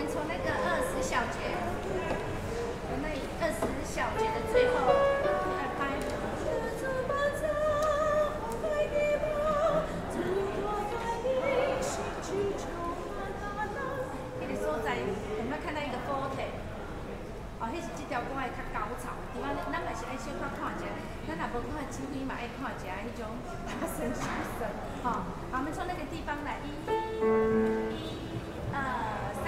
們從那個二十小節，那二十小節的最後第二拍。彼个所在，有沒有看到一個 forte？哦，彼是這條歌的較高潮。對啊，咱嘛是愛小可看一下，咱若無看指揮嘛愛看一下彼種大聲小聲。吼，好，我們從那個地方來，一、一、二、三。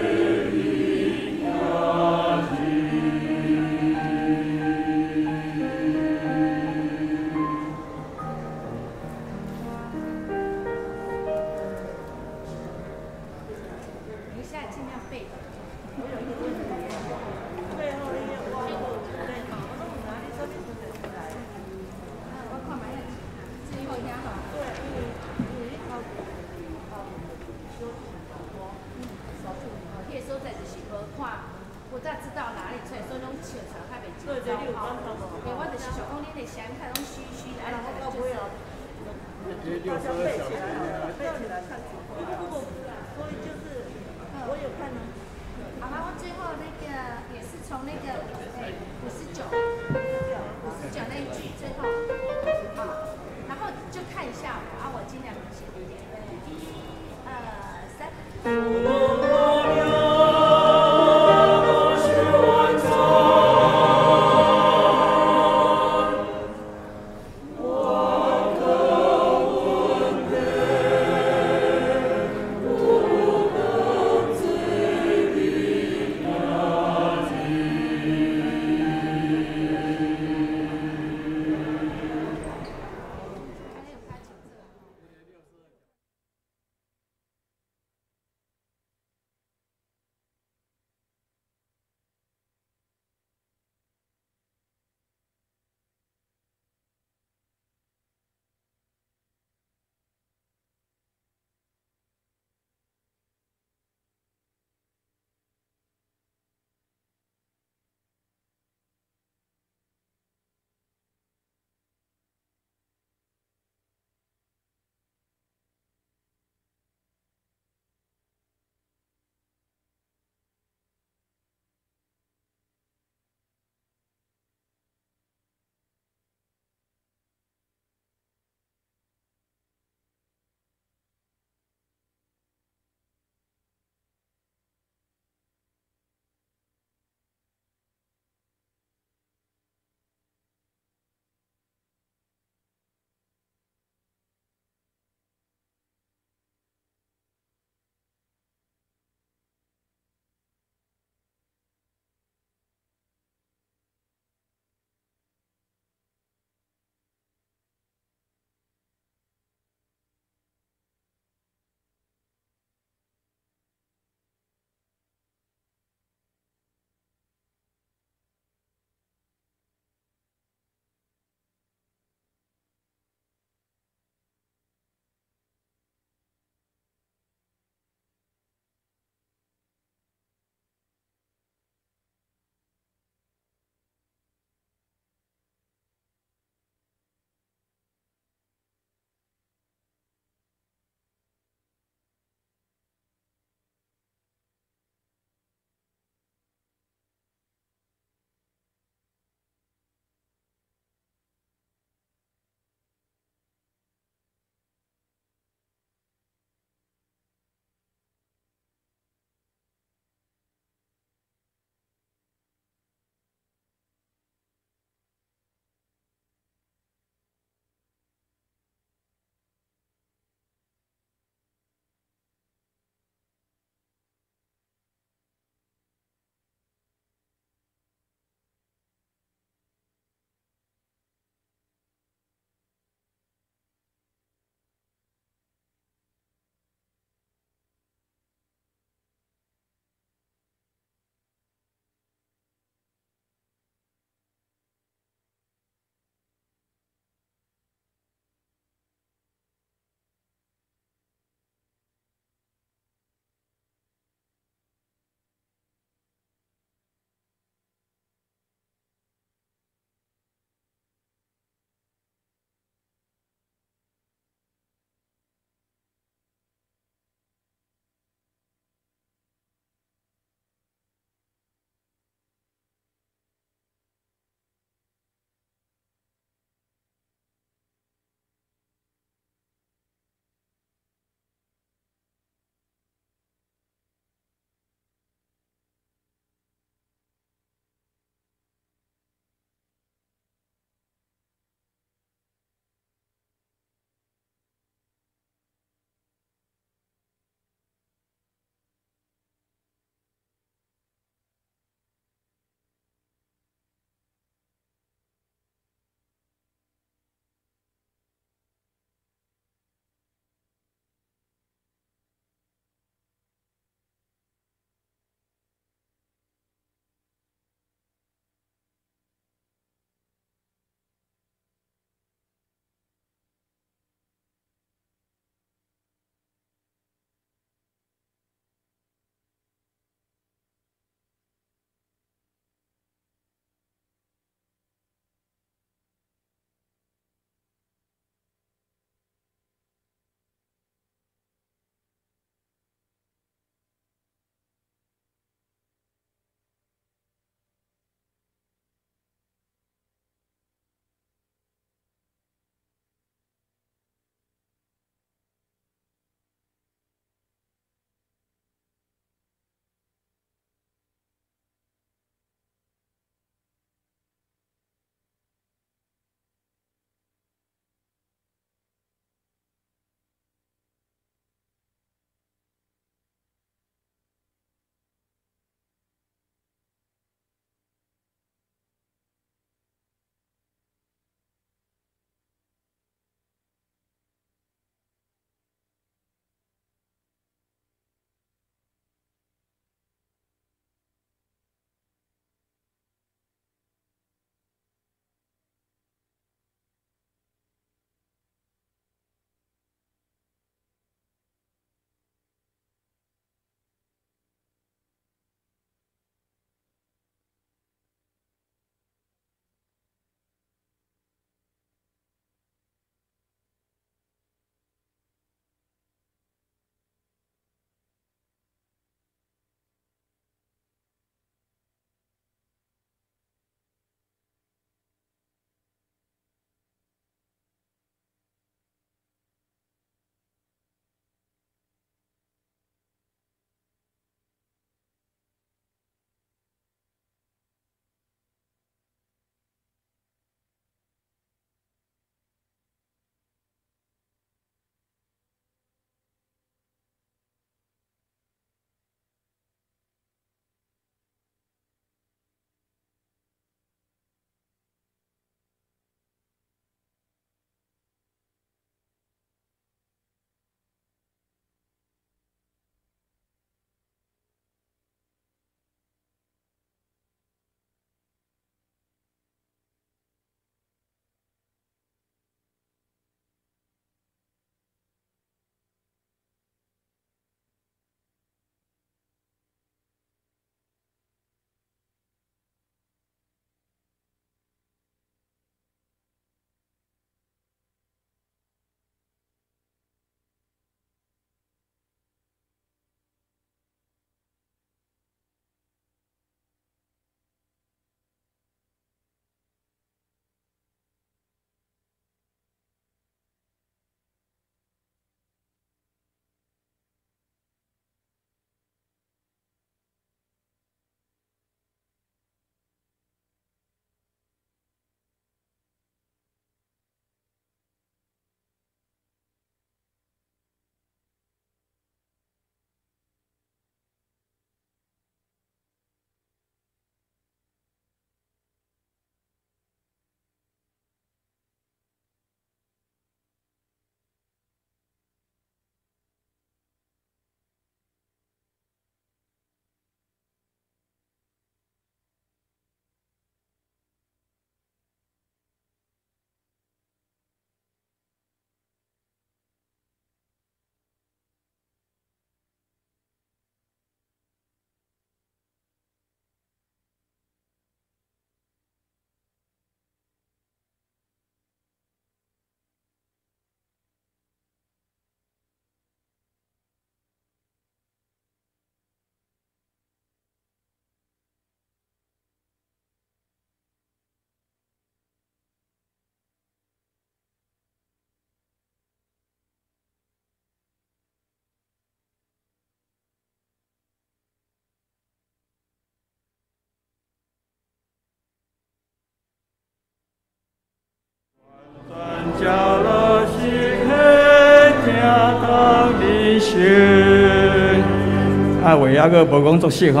啊话犹阁无讲足熟吼。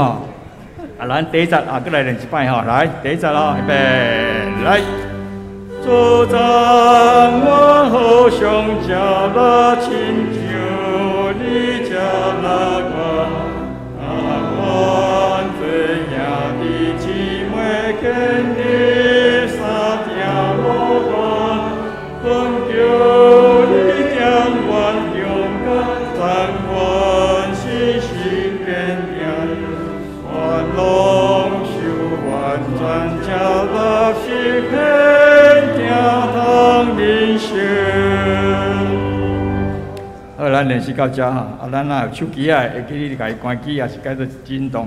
啊，咱第一节啊，阁来练一摆吼，来，第一节咯，预备，来。主赞我好像食力，亲像你食力我，啊，阮做兄弟姊妹建立三鼎无断，恳求你踮阮中间，但愿信心坚定，愿拢受完全食力是天通人生。好，咱练习到遮吼，啊，咱若有手机仔，会记你共伊关机，抑是改做震动。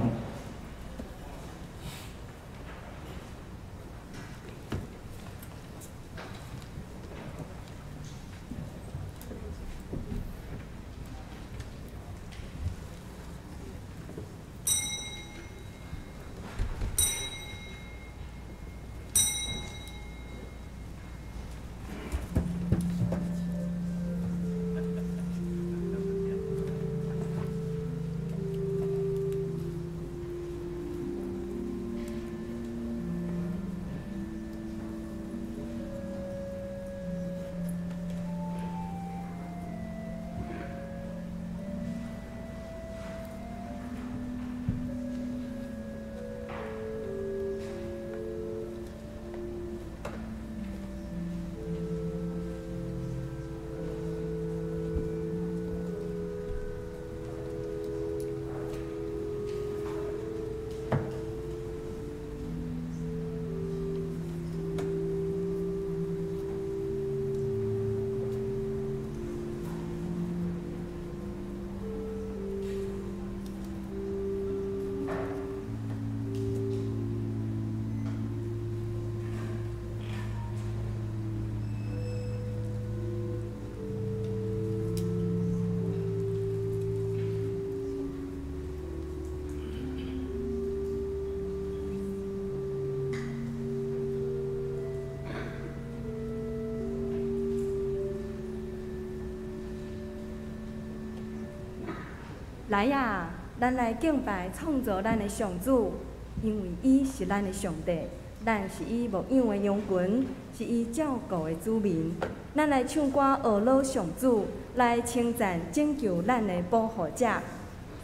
来啊，咱来敬拜创造咱的上主，因为伊是咱的上帝，咱是伊牧养的羊群，是伊照顾的子民。咱来唱歌学老上主，来称赞拯救咱的保护者。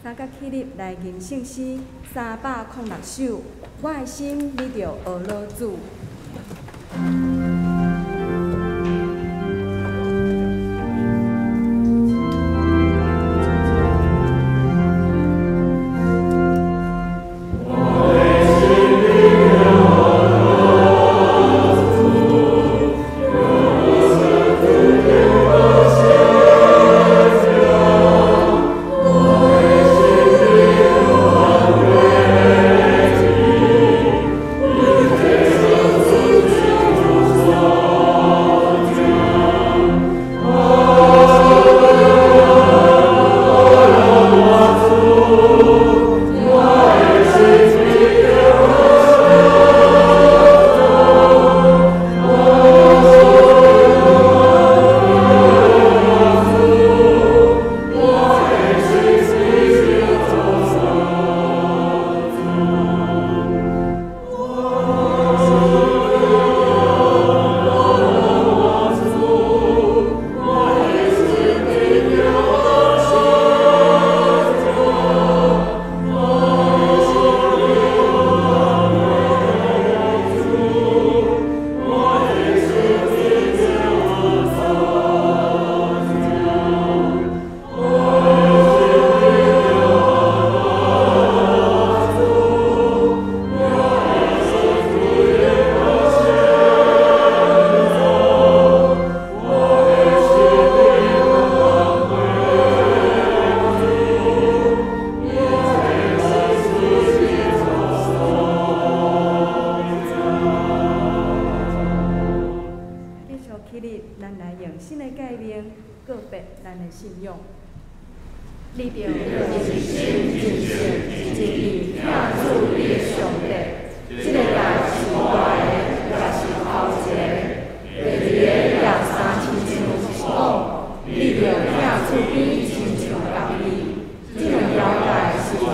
三角起立来吟圣诗306首，我的心你著学老主。你著一心一性一意疼主你的上帝，這个戒是大个，也是頭一个。第二个也三親像是講，你著疼厝邊親像家己。這兩條戒是最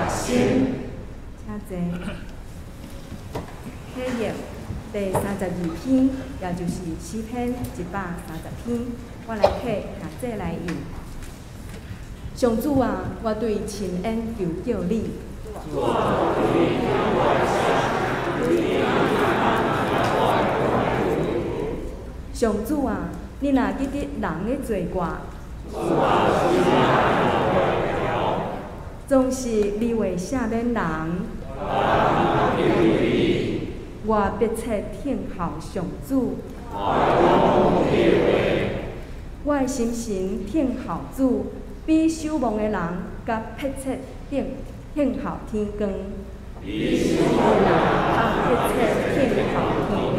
心。請坐。启应第32篇，也就是诗篇130篇，我来替兄弟来吟。上主啊，我对深渊求叫你。上主啊，你若记得人的罪过，总是你会赦免人。我迫切听候上主，我的心神听候主，比守望的人较迫切听候天光。比守望的人较迫切听候天光。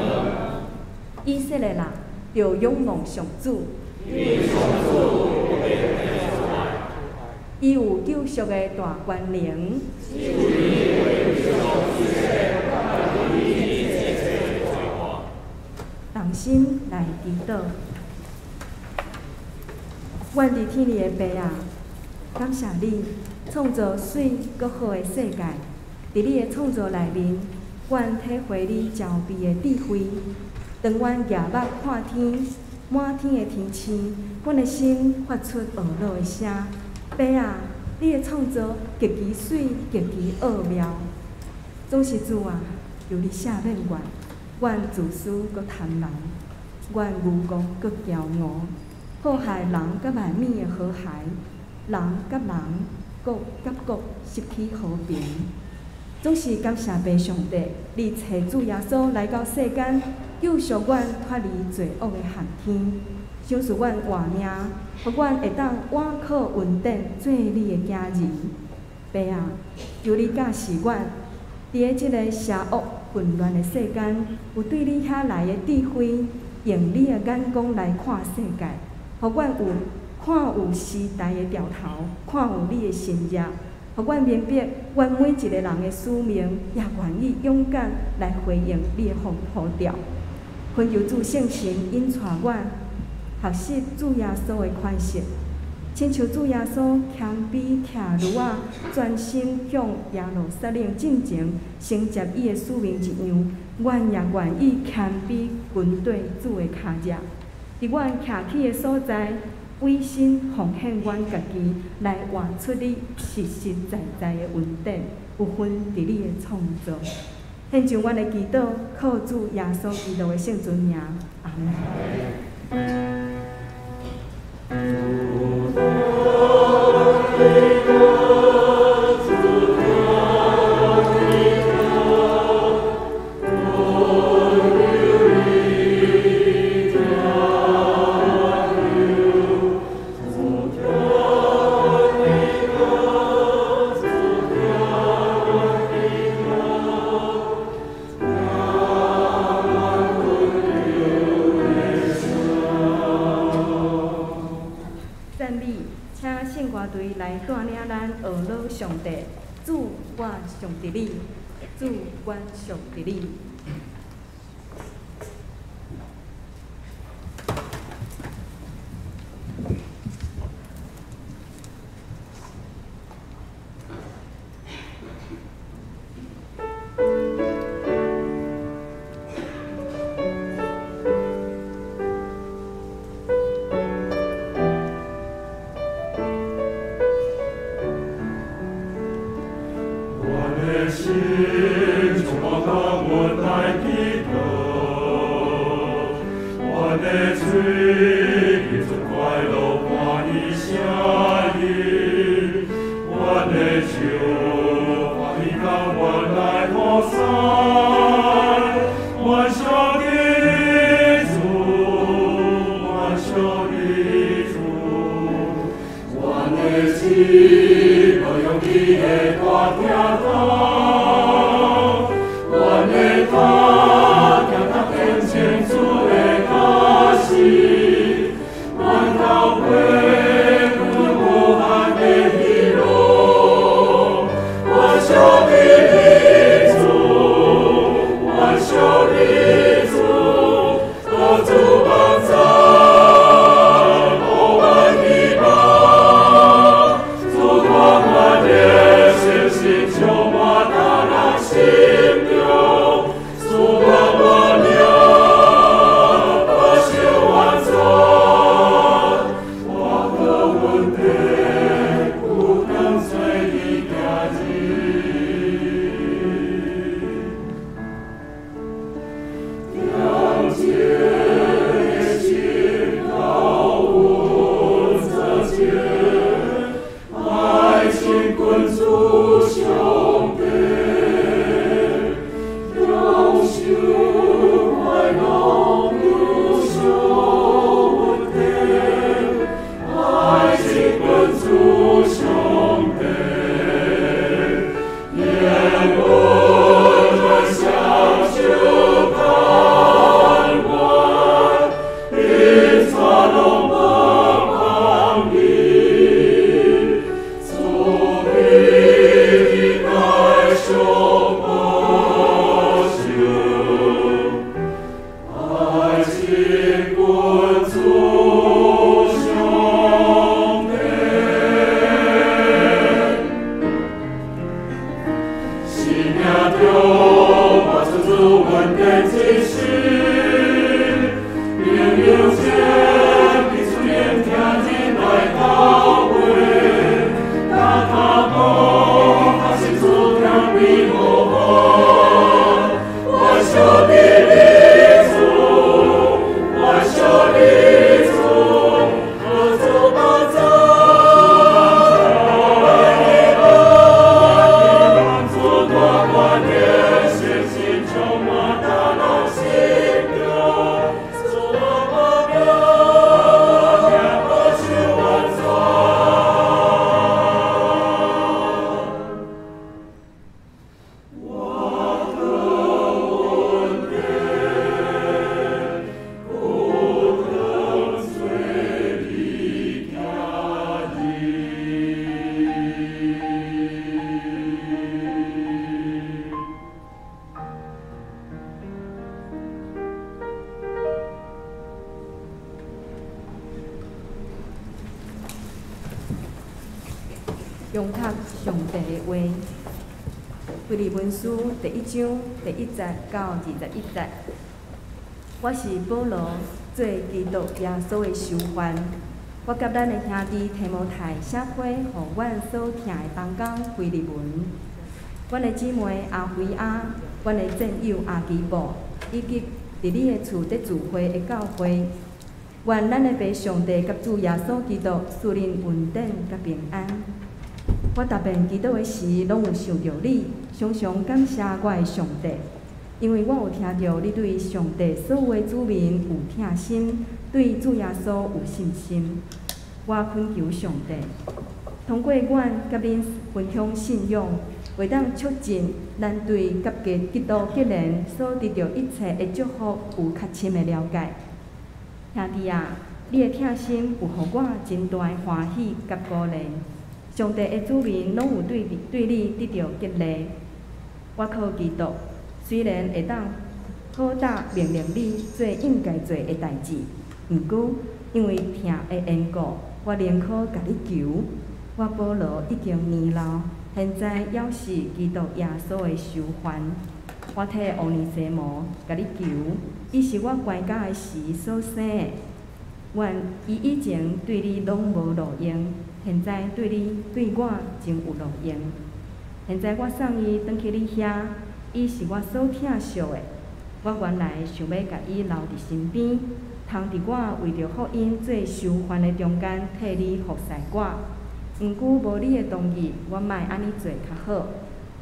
以色列人著仰望上主，伊有救赎的大权能。同心来祈祷。阮伫天里的爸啊，感谢你创造媠阁好的世界。伫你的创造内面，阮体会你慈悲的智慧。当阮举目看天，满天的天星，阮的心发出懊恼的声。爸啊，你的创造极其媠，极其奥妙。总是主啊，求你赦免阮，阮自私阁贪婪，阮愚戆阁骄傲，破坏人佮万物的和谐，人佮人，国佮国失去和平。总是感谢父上帝，你差主耶稣来到世间，救赎阮脱离罪恶的陷坑，赏赐阮活命，予阮会当倚靠恩典做你的囝儿。爸啊，求你教示阮，伫咧这个邪恶混乱的世间，有对你遐来的智慧，用你的眼光来看世界，予阮有看有时代的潮头，看有你的心意。予阮明白，阮每一个人的使命，也愿意勇敢来回应你的呼召。恳求主圣神引带阮学习主耶稣的款式，亲像主耶稣谦卑徛褥仔，专心向耶路撒冷进前承接伊的使命一样，阮也愿意谦卑跟缀主的跤迹，伫阮徛起的所在，委身奉献阮家己，来活出你实实在在的恩典，有份伫你的创造。献上阮的祈祷，靠主耶稣基督的圣尊名，阿们。上帝，主，我上伫你，主，我上伫你。我仰读上帝的话，腓利门书第一章第一节到21节。我是保罗，做基督耶稣的囚犯。我佮咱的兄弟提摩太写批予阮所疼的同工腓利门，阮的姊妹阿腓亚，阮的战友亚基布，以及伫你的厝伫聚会的教会。愿咱的父上帝佮主耶稣基督赐恁恩典佮平安。我逐遍祈祷的时，拢有想著你，常常感谢我的上帝，因为我有听著你对上帝所有的子民有疼心，对主耶稣有信心。我恳求上帝，通过阮佮恁分享信仰，会当促进咱对佮基督结连所得著一切的祝福有較深的了解。兄弟啊，你的疼心有予我真大的歡喜佮鼓勵。上帝的子民攏有對你得著激勵。我靠基督，雖然會當好早命令你做應該做的代誌，毋過因為疼的緣故，我寧可共你求。我保羅已經年老，現在猶是基督耶穌的囚犯。我替乌尼西摩共你求，伊是我關監的時所生的。願伊以前對你攏無路用，現在對你對我真有路用。現在我送伊轉去你遐，伊是我所疼惜的。我原來想欲共伊留佇身邊，通佇我為著福音做囚犯的中間替你服侍我。毋過無你的同意，我莫按呢做較好。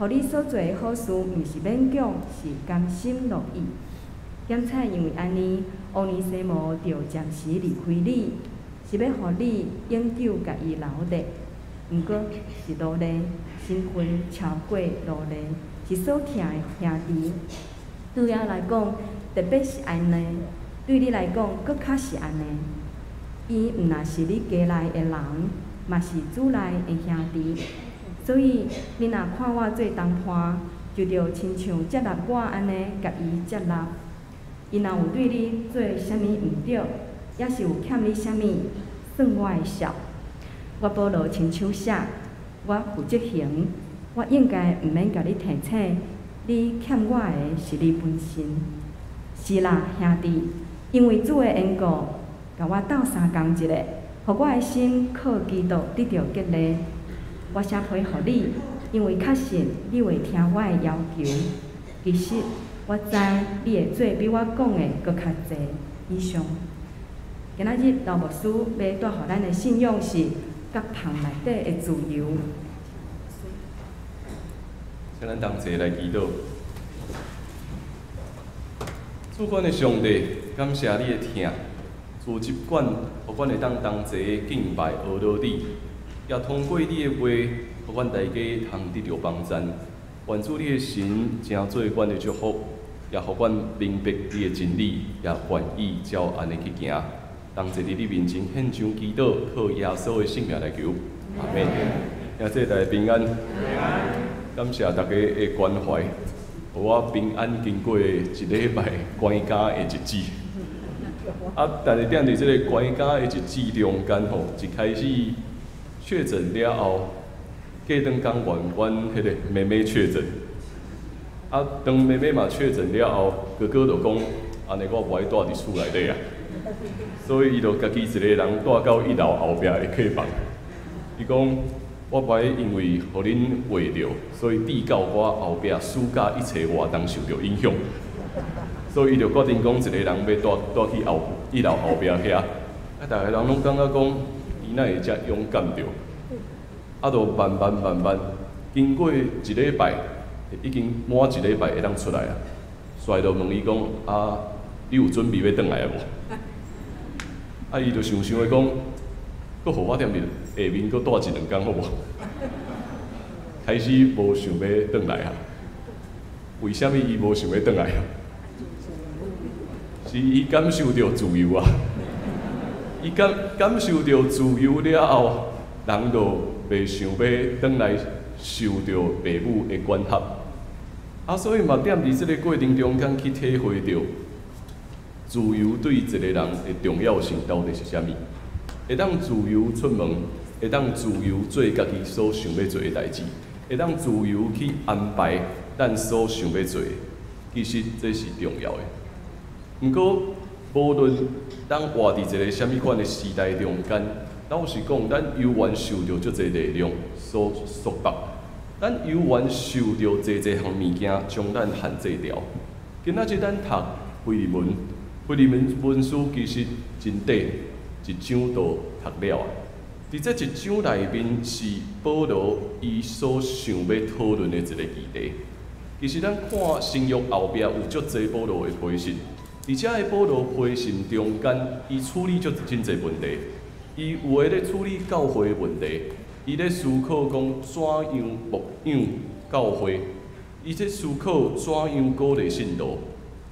予你所做的好事，毋是勉強，是甘心樂意。減彩因為按呢，烏尼西摩著暫時離開你，是欲予你永久共伊留咧。毋過是奴隸，身份超過奴隸，是所疼的兄弟。對我來講，特別是按呢；對你來講，閣較是按呢。伊毋若是你家內的人，嘛是主內的兄弟。所以，你若看我做同伴，就著親像接納我按呢，共伊接納。伊若有對你做啥物毋對，抑是有欠你啥物，算我的數。我保羅親手寫，我負責行，我應該毋免共你提醒，你欠我的是你本身。是啦，兄弟，因為主的緣故，共我鬥相共一下，予我的心靠基督得著激勵。我寫批予你，因為確信你會聽我的要求。其實我知你會做比我講的閣較濟。以上。今仔日劉牧師欲帶予咱的信仰是夾縫內底的自由。請咱同齊來祈禱。主阮的上帝，感謝你的疼，自這管，予阮會當同齊敬拜阿羅你，也通過你的話，予阮大家通得著幫贊。願主你的神成做阮的祝福，也予阮明白你的真理，也願意照按呢去行。同齊佇你面前獻上祈禱，靠耶穌的聖名來求，阿們。兄弟大家平安，感謝大家的關懷，予我平安經過一禮拜關監的日子。啊，但是踮佇這个關監的日子中間吼，一開始確診了後，過兩工原阮彼个妹妹確診，啊，當妹妹嘛確診了後，哥哥就講：按呢我無愛蹛佇厝內底啊。所以伊就家己一個人蹛到一樓後壁的客房。伊講：我無愛因為予恁話著，所以致到我後壁暑假一切活動受著影響。所以伊就決定講，一個人欲蹛蹛去後一樓後壁遐。啊，逐个人攏感覺講，伊哪會遮勇敢著？啊，就慢慢慢慢，經過一禮拜，已經滿一禮拜會當出來啊。煞就問伊講：啊，你有準備欲轉來啊無？啊，伊就想想的講，閣予我踮佇下面閣蹛一兩工好無？開始無想欲轉來啊？為啥物伊無想欲轉來啊？是伊感受著自由啊！伊感感受著自由了後，人就袂想欲轉來受著父母的管轄。啊，所以嘛，踮佇這个過程中間去體會著自由對一個人的重要性到底是啥物？會當自由出門，會當自由做家己所想欲做的代誌，會當自由去安排咱所想欲做的，其實這是重要的。毋過，無論咱活佇一個啥物款的時代中間，老實講，咱猶原受著足濟力量所束縛，咱猶原受著濟濟項物件將咱限制牢。今仔日咱讀腓利門，腓利門文書其實真短，一章就讀了啊。佇這一章內面是保羅伊所想欲討論的一個議題。其實咱看新約後壁有足濟保羅的批信。佇遮的保羅批信中間，伊處理足真濟問題。伊有的咧處理教會的問題，伊咧思考講怎樣牧養教會，伊咧思考怎樣鼓勵信徒。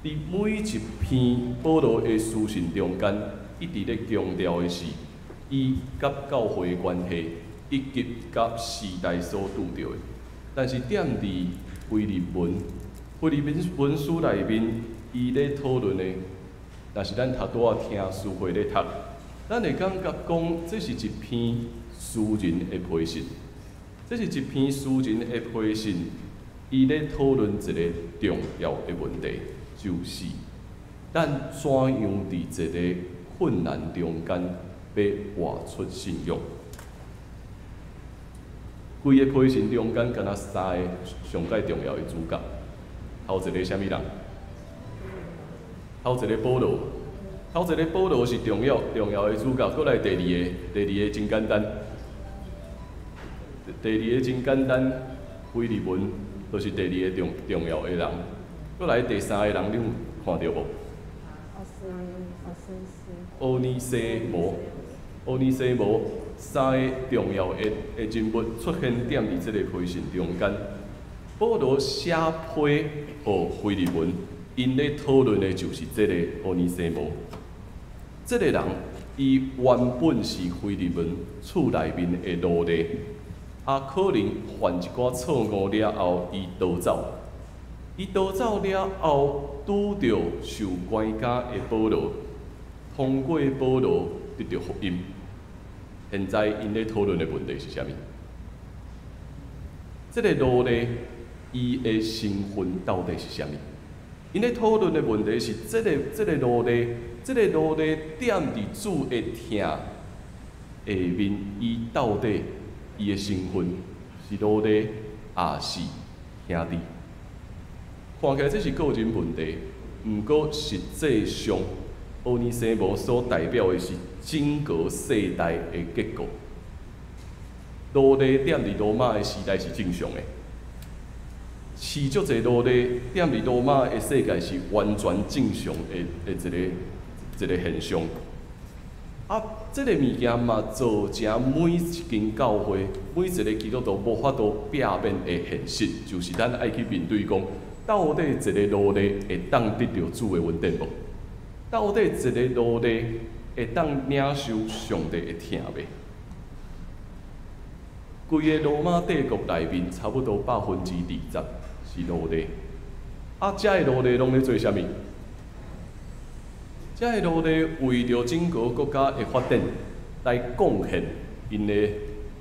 佇每一篇保羅的書信中間，一直咧強調的是伊佮教會的關係，以及佮時代所拄著的。但是踮佇腓利門，腓利門文書內面，伊咧討論的，若是咱頭拄仔聽書會咧讀，咱會感覺講，這是一篇私人的批信，這是一篇私人的批信，伊咧討論一個重要的問題，就是咱怎樣佇一個困難中間，欲活出信仰。規个批信中間，敢若三個上蓋重要的主角，頭一個啥物人？頭一個保羅，頭一個保羅是重要重要的主角。閣來第二个，第二個真簡單，第二個真簡單，腓利門就是第二個重重要的人。閣來第三個人，你有看著無？奧尼西摩，奧尼西摩，三个重要的的人物出現踮佇這个批信中間。保羅寫批予腓利門。𪜶咧討論的就是這个奧尼西摩，這个人伊原本是腓利門厝內面的奴隸，啊，可能犯一寡錯誤了後，伊逃走，伊逃走了後，拄著受關監的保羅，通過保羅得著福音。現在𪜶咧討論的問題是啥物？這个奴隸伊的身份到底是啥物？𪜶咧討論的問題是，這个這个奴隸，這个奴隸踮佇主的疼下面，伊到底伊的身份是奴隸，抑是兄弟？看起來這是個人問題，毋過實際上，奧尼西摩所代表的是整個世代的結構。奴隸踮佇羅馬的時代是正常的。飼足濟奴隸，踮佇羅馬的世界是完全正常的的一个一个現象。啊，這个物件嘛造成每一間教會、每一个基督徒無法度避免的現實，就是咱愛去面對講，到底一个奴隸會當得著主的恩典無？到底一个奴隸會當領受上帝的疼袂？規个羅馬帝國內面，差不多20%是奴隸。啊，遮的奴隸攏咧做啥物？遮的奴隸為著整個國家的發展來貢獻𪜶的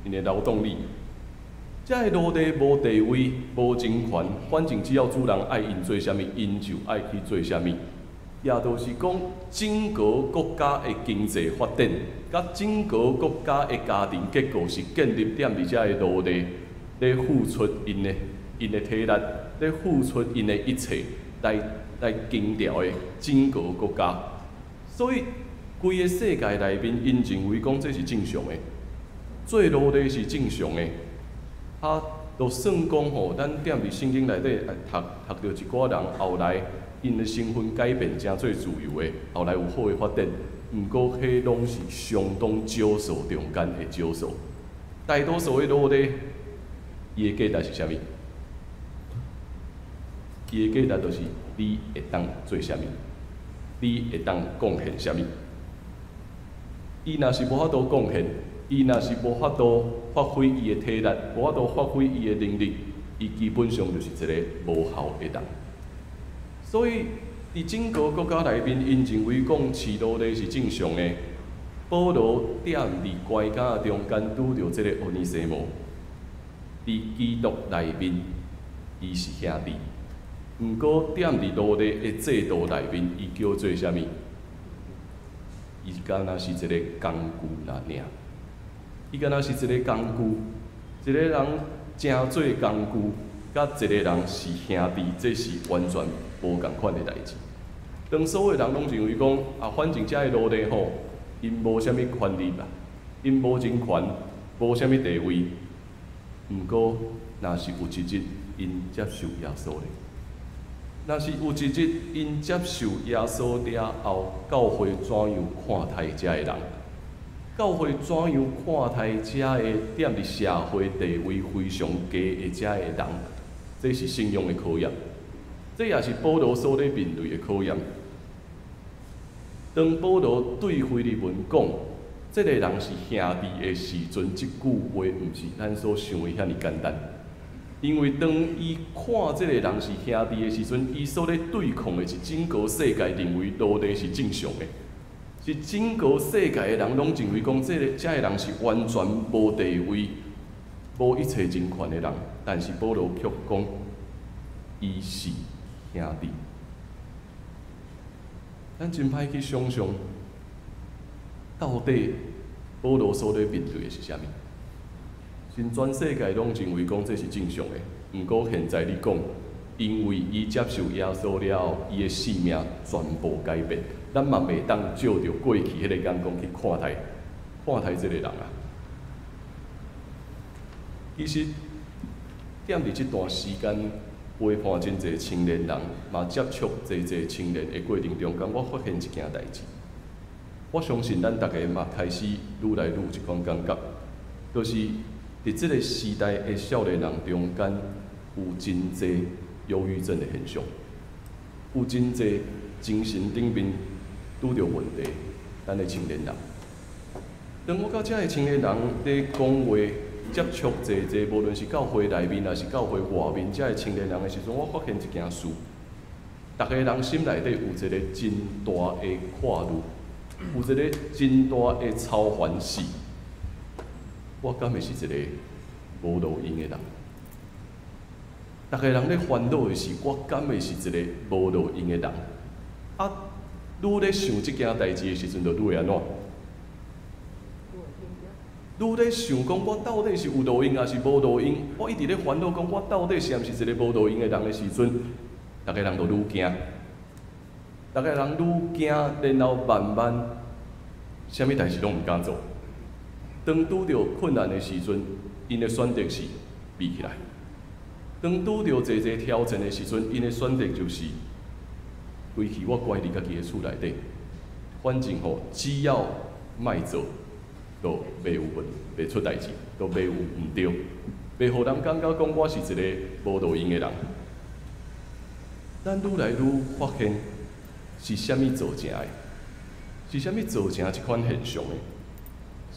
𪜶的勞動力。遮个奴隸無地位、無人權，反正只要主人愛𪜶做啥物，𪜶就愛去做啥物。也就是講，整個國家的經濟發展，佮整個國家的家庭結構是建立踮佇遮个奴隸咧付出𪜶的體力，咧付出𪜶的一切來經調的整個國家。所以，規个世界內面，𪜶認為講這是正常的，做奴隸是正常的。啊，就算講吼，咱踮佇聖經內底讀著一寡人後來𪜶的身份改變，成做自由的，後來有好的發展。毋過，彼攏是相當少數中間的少數。大多數的奴隸，伊的價值是啥物？伊的價值就是你會當做啥物，你會當貢獻啥物。伊若是無法度貢獻，伊若是無法度發揮伊的體力，無法度發揮伊的能力，伊基本上就是一个無效的人。所以，佇整個國家內面，𪜶認為講飼奴隸是正常的。保羅踮佇關監中間拄著這个俄尼西摩，佇基督內面，伊是兄弟。毋過，踮佇奴隸的制度內面，伊叫做啥物？伊敢若是一个工具爾爾。伊敢若是一个工具，一个人成做工具，佮一个人是兄弟，這是完全無仝款的代誌。當所有人攏認為講啊，反正遮个奴隸吼，𪜶無啥物權利啦，𪜶無人權，無啥物地位。毋過，若是有一日𪜶接受耶穌咧，若是有一日𪜶接受耶穌了後，教會怎樣看待遮个人？教會怎樣看待遮个踮佇社會地位非常低的遮个人？這是信仰的考驗，這也是保羅所咧面對的考驗。當保羅對腓利門講，這个人是兄弟的時陣，這句話毋是咱所想的遐爾簡單。因為當伊看這个人是兄弟的時陣，伊所咧對抗的是整個世界認為奴隸是正常的，是整個世界的人攏認為講這个遮个人是完全無地位、無一切人權的人。但是保羅卻講，伊是兄弟。咱真歹去想像，到底保羅所咧面對的是啥物？是全世界攏認為講這是正常的，毋過現在你講，因為伊接受耶穌了後，伊的性命全部改變，咱嘛袂當照著過去彼个眼光去看待這个人啊。其實，踮佇這段時間陪伴真濟青年人，嘛接觸濟濟青年的過程中間，我發現一件代誌。我相信咱逐个嘛開始愈來愈有這款感覺，就是佇這个時代的少年人中間，有真濟憂鬱症的現象，有真濟精神頂面拄著問題，咱的青年人。當我佮遮个青年人佇講話，接觸濟濟，無論是教會內面，抑是教會外面，遮个青年人的時陣，我發現一件事：逐个人心內底有一个真大的掛慮，有一个真大的操煩是，我敢會是一个無路用的人？逐个人咧煩惱的是，我敢會是一个無路用的人？啊，愈咧想這件代誌的時陣，就愈會按怎？愈咧想講，我到底是有路用，抑是無路用？我一直咧煩惱講，我到底是毋是一个無路用的人的時陣，逐个人就愈驚，逐个人愈驚，然後慢慢，啥物代誌攏毋敢做。當拄著困難的時陣，𪜶的選擇是避起來；當拄著濟濟挑戰的時陣，𪜶的選擇就是回去我乖佇家己的厝內底。反正吼，只要莫做，就袂有問，袂出代誌，就袂有毋對，袂予人感覺講我是一個無路用的人。咱愈來愈發現是啥物造成的？是啥物造成這款現象的？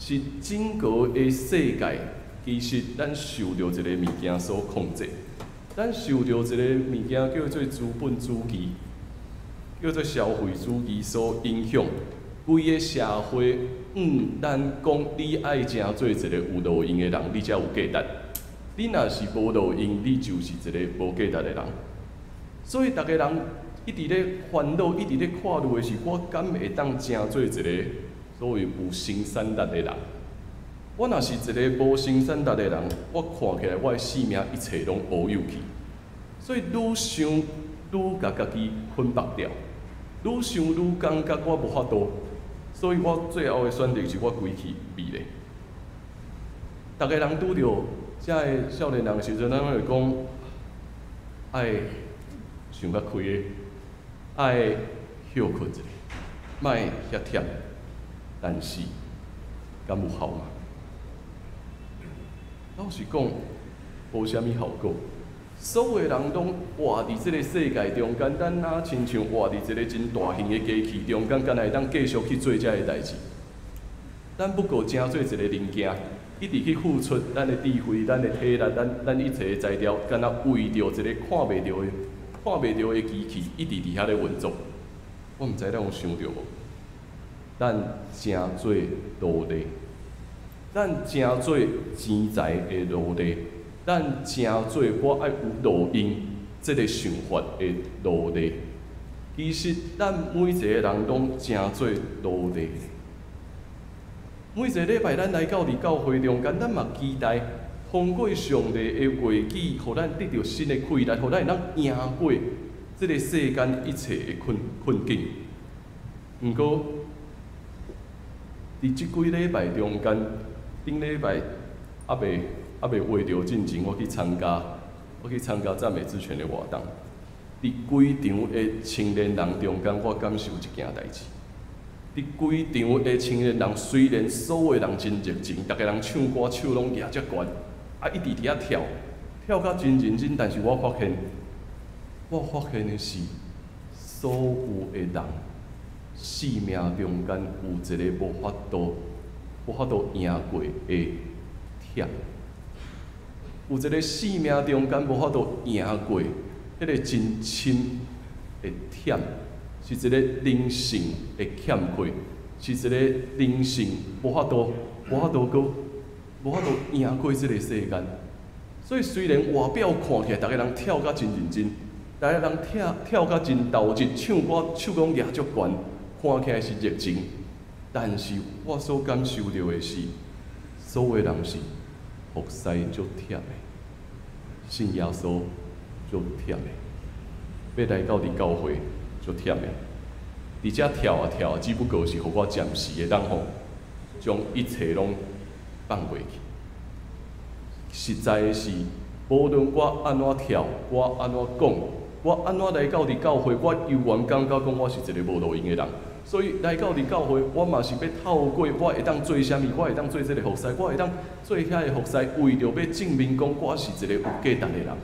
是整個的世界，其實咱受著一個物件所控制，咱受著一個物件叫做資本主義，叫做消費主義所影響。規个社會，咱講你愛成做一個有路用的人，你才有價值。你若是無路用，你就是一个無價值的人。所以，逐个人一直咧煩惱，一直咧看慮的是，我敢會當成做一个所謂有生產力的人？我若是一个無生產力的人，我看起來我的性命一切攏烏有去。所以，愈想愈共家己捆綁掉，愈想愈感覺我無法度。所以我最後的選擇是我歸去美咧。逐个人拄著遮个少年人的時陣，咱攏會講愛想較開的，愛歇睏一下，莫遐忝。但是，敢有效嗎？老實講，無啥物效果。所有的人攏活佇這个世界中間，咱若親像活佇一个真大型的機器中間，敢會當繼續去做遮个代誌？咱不過成做一個零件，一直去付出咱的智慧、咱的體力、咱一切的才調，敢若為著一个看袂著的、看袂著的機器，一直佇遐咧運作。我毋知咱有想著無？咱成做奴隸，咱成做錢財的奴隸，咱成做我愛有路用這个想法的奴隸。其實，咱每一個人攏成做奴隸。每一個禮拜，咱來到佇教會中間，咱嘛期待通過上帝的話語，予咱得著新的氣力，予咱會當贏過這个世間一切的困境。毋過，佇這幾禮拜中間，頂禮拜猶未畫著進前，我去參加讚美之泉的活動。佇規場的青年人中間，我感受一件代誌。佇規場的青年人，雖然所有人真熱情，逐个人唱歌手攏舉遮懸，啊，一直佇遐跳，跳甲真認真，但是我發現的是，所有的人生命中間有一个無法度贏過的忝，有一个生命中間無法度贏過彼个真深的忝，是一个靈性的欠缺，是一个靈性無法度贏過這个世間。所以雖然外表看起來，逐个人跳甲真認真，逐个人跳甲真投入，唱歌手攏舉足懸，看起來是熱情，但是我所感受著的是，所有人是服侍足忝的，信耶穌足忝的，欲來到佇教會足忝的，佇遮跳啊跳啊，只不過是予我暫時會當吼，將一切攏放過去。實在是，無論我按怎跳，我按怎講，我按怎來到佇教會，我猶原感覺講我是一个無路用的人。所以來到佇教會，我嘛是欲透過我會當做啥物，我會當做這个服侍，我會當做遐个服侍，為著欲證明講我是一个有價值的人。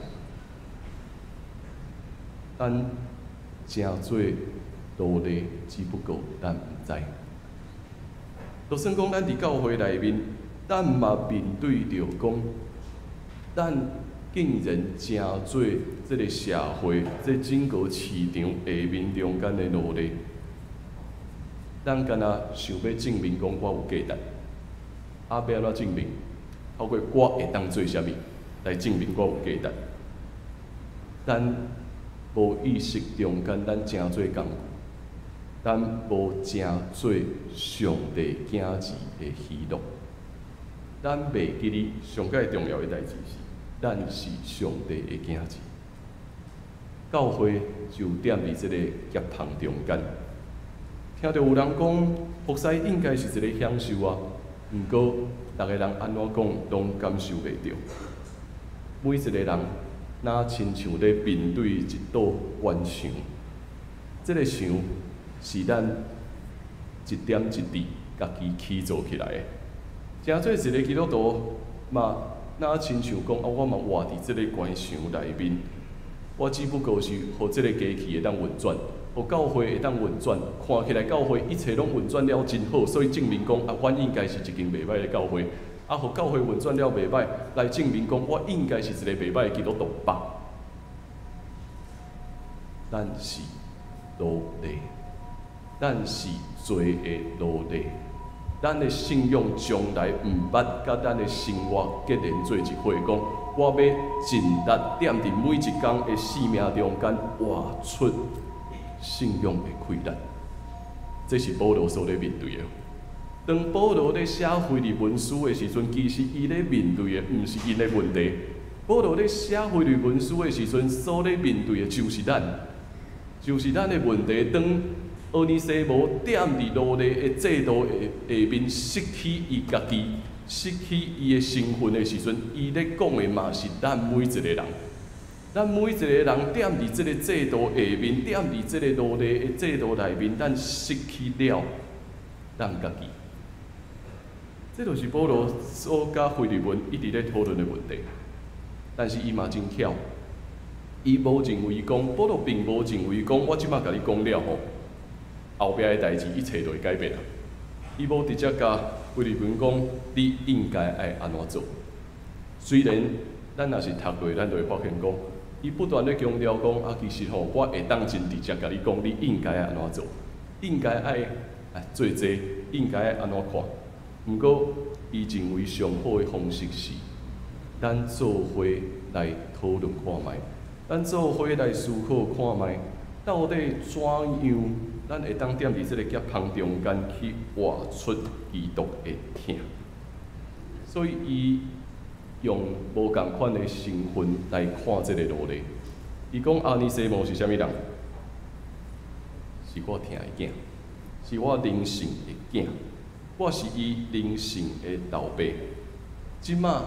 咱成做奴隸，只不過咱毋知。就算講咱佇教會內面，咱嘛面對著講，咱竟然成做這个社會、這整個市場下面中間的奴隸。咱敢若想欲證明講我有價值，啊，欲按怎證明？透過我會當做啥物來證明我有價值？咱無意識中間，咱成做工具，咱無成做上帝囝兒的喜樂。咱袂記得上蓋重要的代誌是，咱是上帝的囝兒。教會就踮佇這个夾縫中間。聽著有人講，服侍應該是一个享受啊，毋過逐个人按怎講，攏感受袂著。每一个人，若親像咧面對一道關牆，這个牆是咱一點一滴家己起造起來的。成做一个基督徒，嘛若親像講啊，我嘛活佇這个關牆內面，我只不過是予這个機器會當運轉，予教會會當運轉，看起來教會一切攏運轉了真好，所以證明講啊，阮應該是一間袂䆀的教會。啊，予教會運轉了袂䆀，來證明講我應該是一個袂䆀的基督徒吧。咱是奴隸，咱是罪的奴隸。咱的信仰從來毋捌佮咱的生活結連做一伙，講我欲盡力踮佇每一工的生命中間活出信仰的氣力。這是保羅所咧面對的。當保羅咧寫腓利門書的時陣，其實伊咧面對的毋是𪜶的問題。保羅咧寫腓利門書的時陣，所咧面對的就是咱，就是咱的問題。當俄尼西摩踮佇奴隸的制度下下面失去伊家己、失去伊的身份的時陣，伊咧講的嘛是咱每一個人。咱每一個人踮佇這個制度下面，踮佇這個奴隸的制度內面，咱失去了咱家己。這就是保羅所佮腓利門一直咧討論的問題。但是伊嘛真巧，伊無認為講，保羅並無認為講，我這擺共你講了吼，後壁的代誌一切都會改變啊。伊無直接共腓利門講，你應該愛按怎做。雖然咱若是讀過，咱就會發現講，伊不斷咧強調講，啊，其實吼，我會當真直接共你講，你應該愛按怎做，應該愛來做這個，應該愛按怎看。毋過，伊認為上好的方式是，咱做伙來討論看覓，咱做伙來思考看覓，到底怎樣咱會當踮佇這個夾縫中間去活出基督的疼。所以，伊用無仝款的身份來看這個奴隸。伊講阿尼西母是啥物人？是我疼的囝，是我靈性的囝。我是伊靈性的老爸。這馬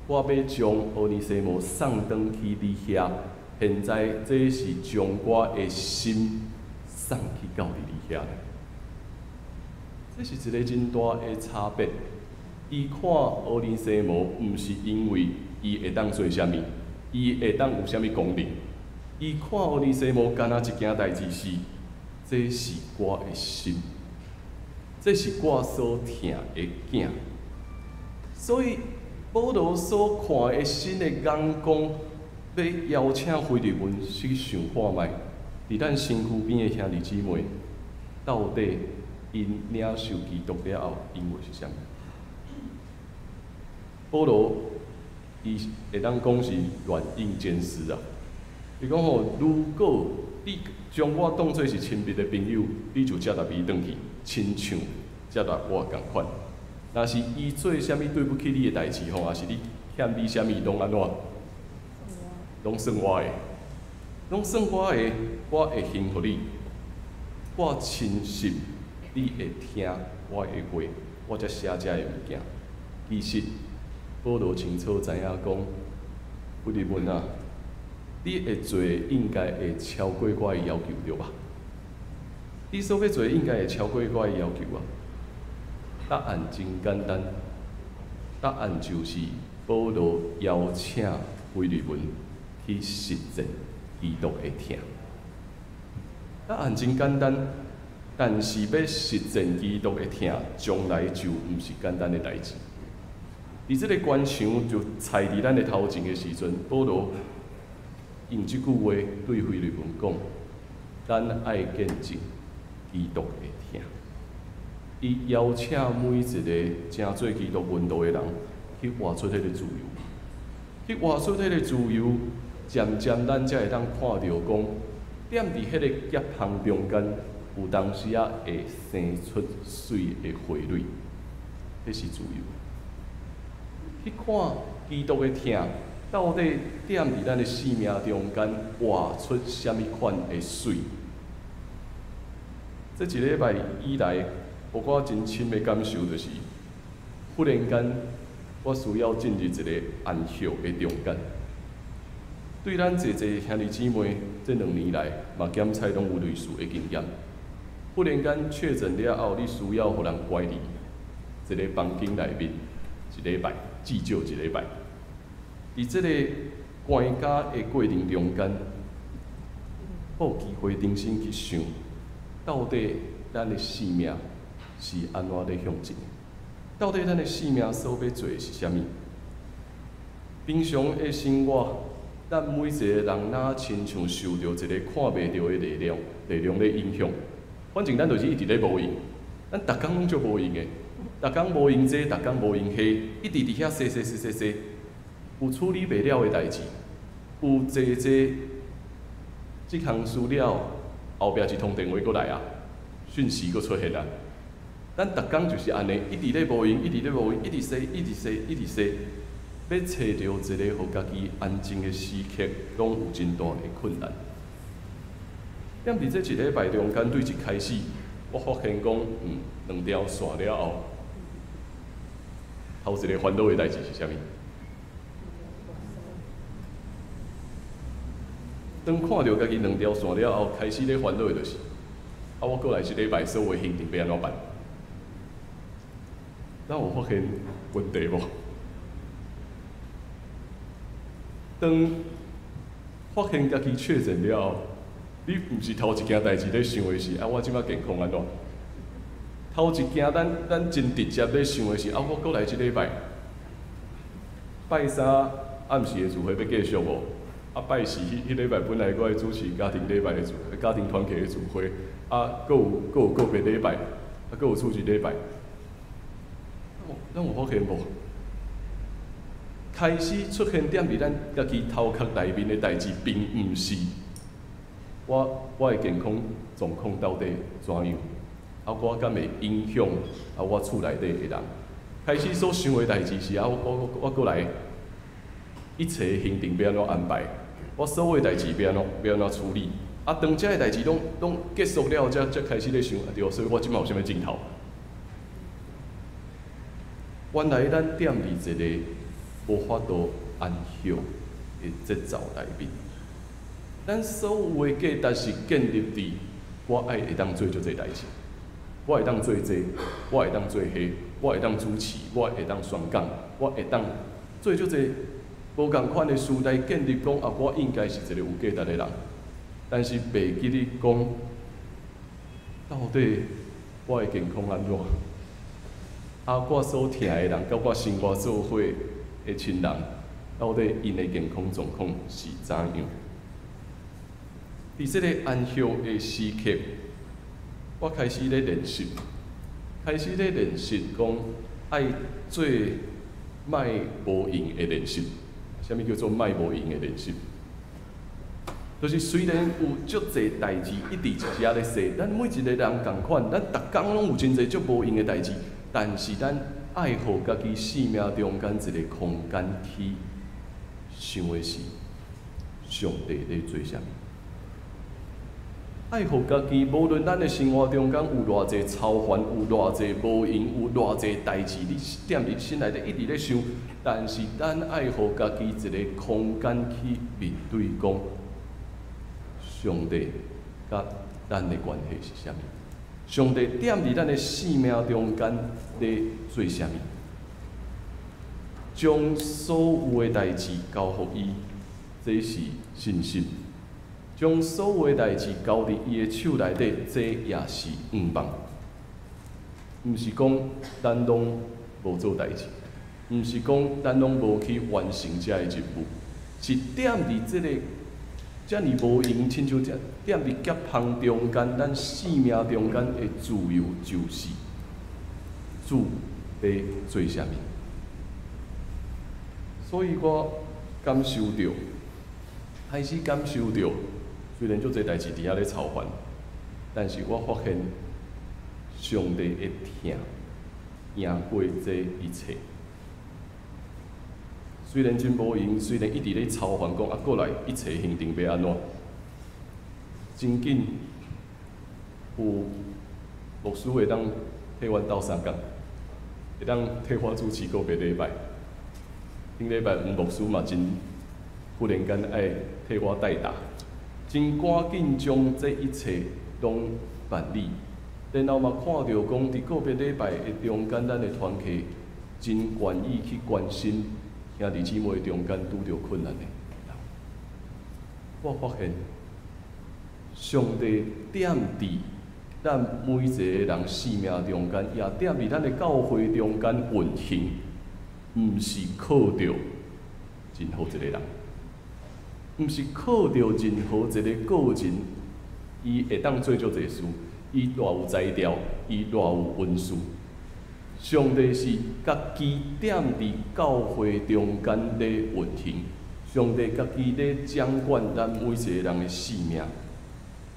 我欲將俄尼西母送轉去你遐，現在這是將我的心送去到佇你遐。這是一個真大的差別。伊看俄尼西母，毋是因為伊會當做啥物，伊會當有啥物功能。伊看俄尼西母，干焦一件代誌是，這是我的心。這是我所疼的囝，所以保羅所看的新的眼光，欲邀請腓利門去想看覓，佇咱身軀邊的兄弟姊妹，到底𪜶領受基督了後，𪜶會是啥物？保羅伊會當講是軟硬兼施啊！伊講吼，如果你將我當做是親密的朋友，你就接納伊轉去，親像接納我仝款。若是伊做啥物對不起你的代誌吼，抑是你欠你啥物，攏按怎？攏算我的，攏算我的，我會還予你。我深信你會聽我的話，我才寫這个物件。其實保羅清楚知影講，腓利門啊，你會做應該會超過我的要求，對吧？你所欲做應該會超過我的要求啊！答案真簡單，答案就是保羅邀請腓利門去實踐基督的疼。答案真簡單，但是欲實踐基督的疼，從來就毋是簡單的代誌。佇這个關牆就踩佇咱的頭前的時陣，保羅用這句話對腓利門講：咱愛見證基督的疼。伊邀請每一個成做基督門徒的人，去活出彼个自由，去活出彼个自由，漸漸咱才會當看著講，踮佇彼個夾縫中間，有當時仔會生出媠的花蕊，彼是自由。去看基督的疼，到底踮佇咱的生命中間活出啥物款的媠？這一禮拜以來，予我真深的感受就是，忽然間我需要進入一個安息的中間。對咱濟濟兄弟姊妹，這兩年來嘛檢採攏有類似的經驗。忽然間確診了後，你需要予人關佇一个房間內面一禮拜，至少一禮拜。佇這个關監的過程中間，我有機會重新去想，到底咱的生命是按怎咧向前？到底咱的生命所欲做的是啥物？平常的生活，咱每一個人若親像受著一个看袂著的力量，力量咧影響。反正咱就是一直咧無閒，咱逐工攏足無閒的，逐工無閒這，逐工無閒彼，一直佇遐踅踅踅踅踅。有處理袂了的代誌，有濟濟這項事了，後壁一通電話閣來啊，訊息閣出現啊。咱逐工就是按呢，一直咧無閒，一直咧無閒，一直踅，一直踅，一直踅，欲揣著一个予家己安靜的時刻，攏有真大的困難。踮佇這一禮拜中間，對一開始，我發現講，兩條線了後，頭一个煩惱的代誌是啥物？當看著家己兩條線了後，開始咧煩惱的就是，啊，我過來這禮拜所有的行程欲按怎辦？咱有發現問題無？當發現家己確診了後，你毋是頭一件代誌咧想的是，啊，我這擺健康按怎？頭一件咱真直接咧想的是，啊，我過來這禮拜，拜三暗時的聚會欲繼續無？啊，拜四彼禮拜本來閣愛主持家庭禮拜的聚會，家庭團契的聚會，啊，閣有閣有個別禮拜，啊，閣有主日禮拜。咱有發現無？開始出現踮佇咱家己頭殼內面的代誌，並毋是我的健康狀況到底怎樣，啊，我敢會影響啊我厝內底的人。開始所想的代誌是啊，我過來一切行程欲按怎安排，我所有的代誌欲按怎欲按怎處理。啊，當這个代誌攏結束了，才開始咧想，啊對，所以我這擺有啥物鏡頭？原來咱踮佇一个無法度安息的節奏內面，咱所有的價值是建立佇我愛會當做足濟代誌，我會當做這，我會當做彼，我會當主持，我會當宣講，我會當做足濟無仝款的事來建立講啊，我應該是一個有價值的人。但是袂記得講，到底我的健康按怎？啊，我所疼的人，佮我生活做伙的親人，到底𪜶的健康狀況是怎樣？佇這个安息的時刻，我開始咧練習，開始咧練習講愛做莫無閒的練習。啥物叫做莫無閒的練習？就是雖然有足濟代誌一直一直咧踅，咱每一个人仝款，咱逐工攏有真濟足無閒的代誌，但是咱愛予家己生命中間一个空間去想的是上帝咧做啥物。愛予家己，無論咱的生活中間有偌濟操煩，有偌濟無閒，有偌濟代誌，你踮佇心內底一直咧想，但是咱愛予家己一个空間去面對講，上帝佮咱的關係是啥物？上帝踮佇咱的生命中間咧做啥物？將所有的代誌交予伊，這是信心；將所有的代誌交佇伊的手內底，這也是向望。毋是講咱攏無做代誌，毋是講咱攏無去完成這个任務，是踮佇這个遮爾無閒，親像這踮佇夾縫中間，咱生命中間的自由就是主欲做啥物。所以我感受著，開始感受著，雖然足濟代誌佇遐咧操煩，但是我發現上帝的疼贏過這一切。雖然真無閒，雖然一直咧操煩，講啊，過來一切行程欲按怎？真緊有牧師會當替阮鬥相共，會當替我主持個別禮拜。頂禮拜黃牧師嘛真忽然間愛替我代打，真趕緊將這一切攏辦理。然後嘛看著講，佇個別禮拜的中間，咱的團契真願意去關心兄弟姊妹中間拄著困難的人。我發現上帝踮佇咱每一個人生命中間，也踮佇咱的教會中間運行，毋是靠著任何一個人，毋是靠著任何一個個人，伊會當做足濟事，伊偌有才調，伊偌有恩賜，上帝是家己踮佇教會中間咧運行，上帝家己咧掌管咱每一個人的性命，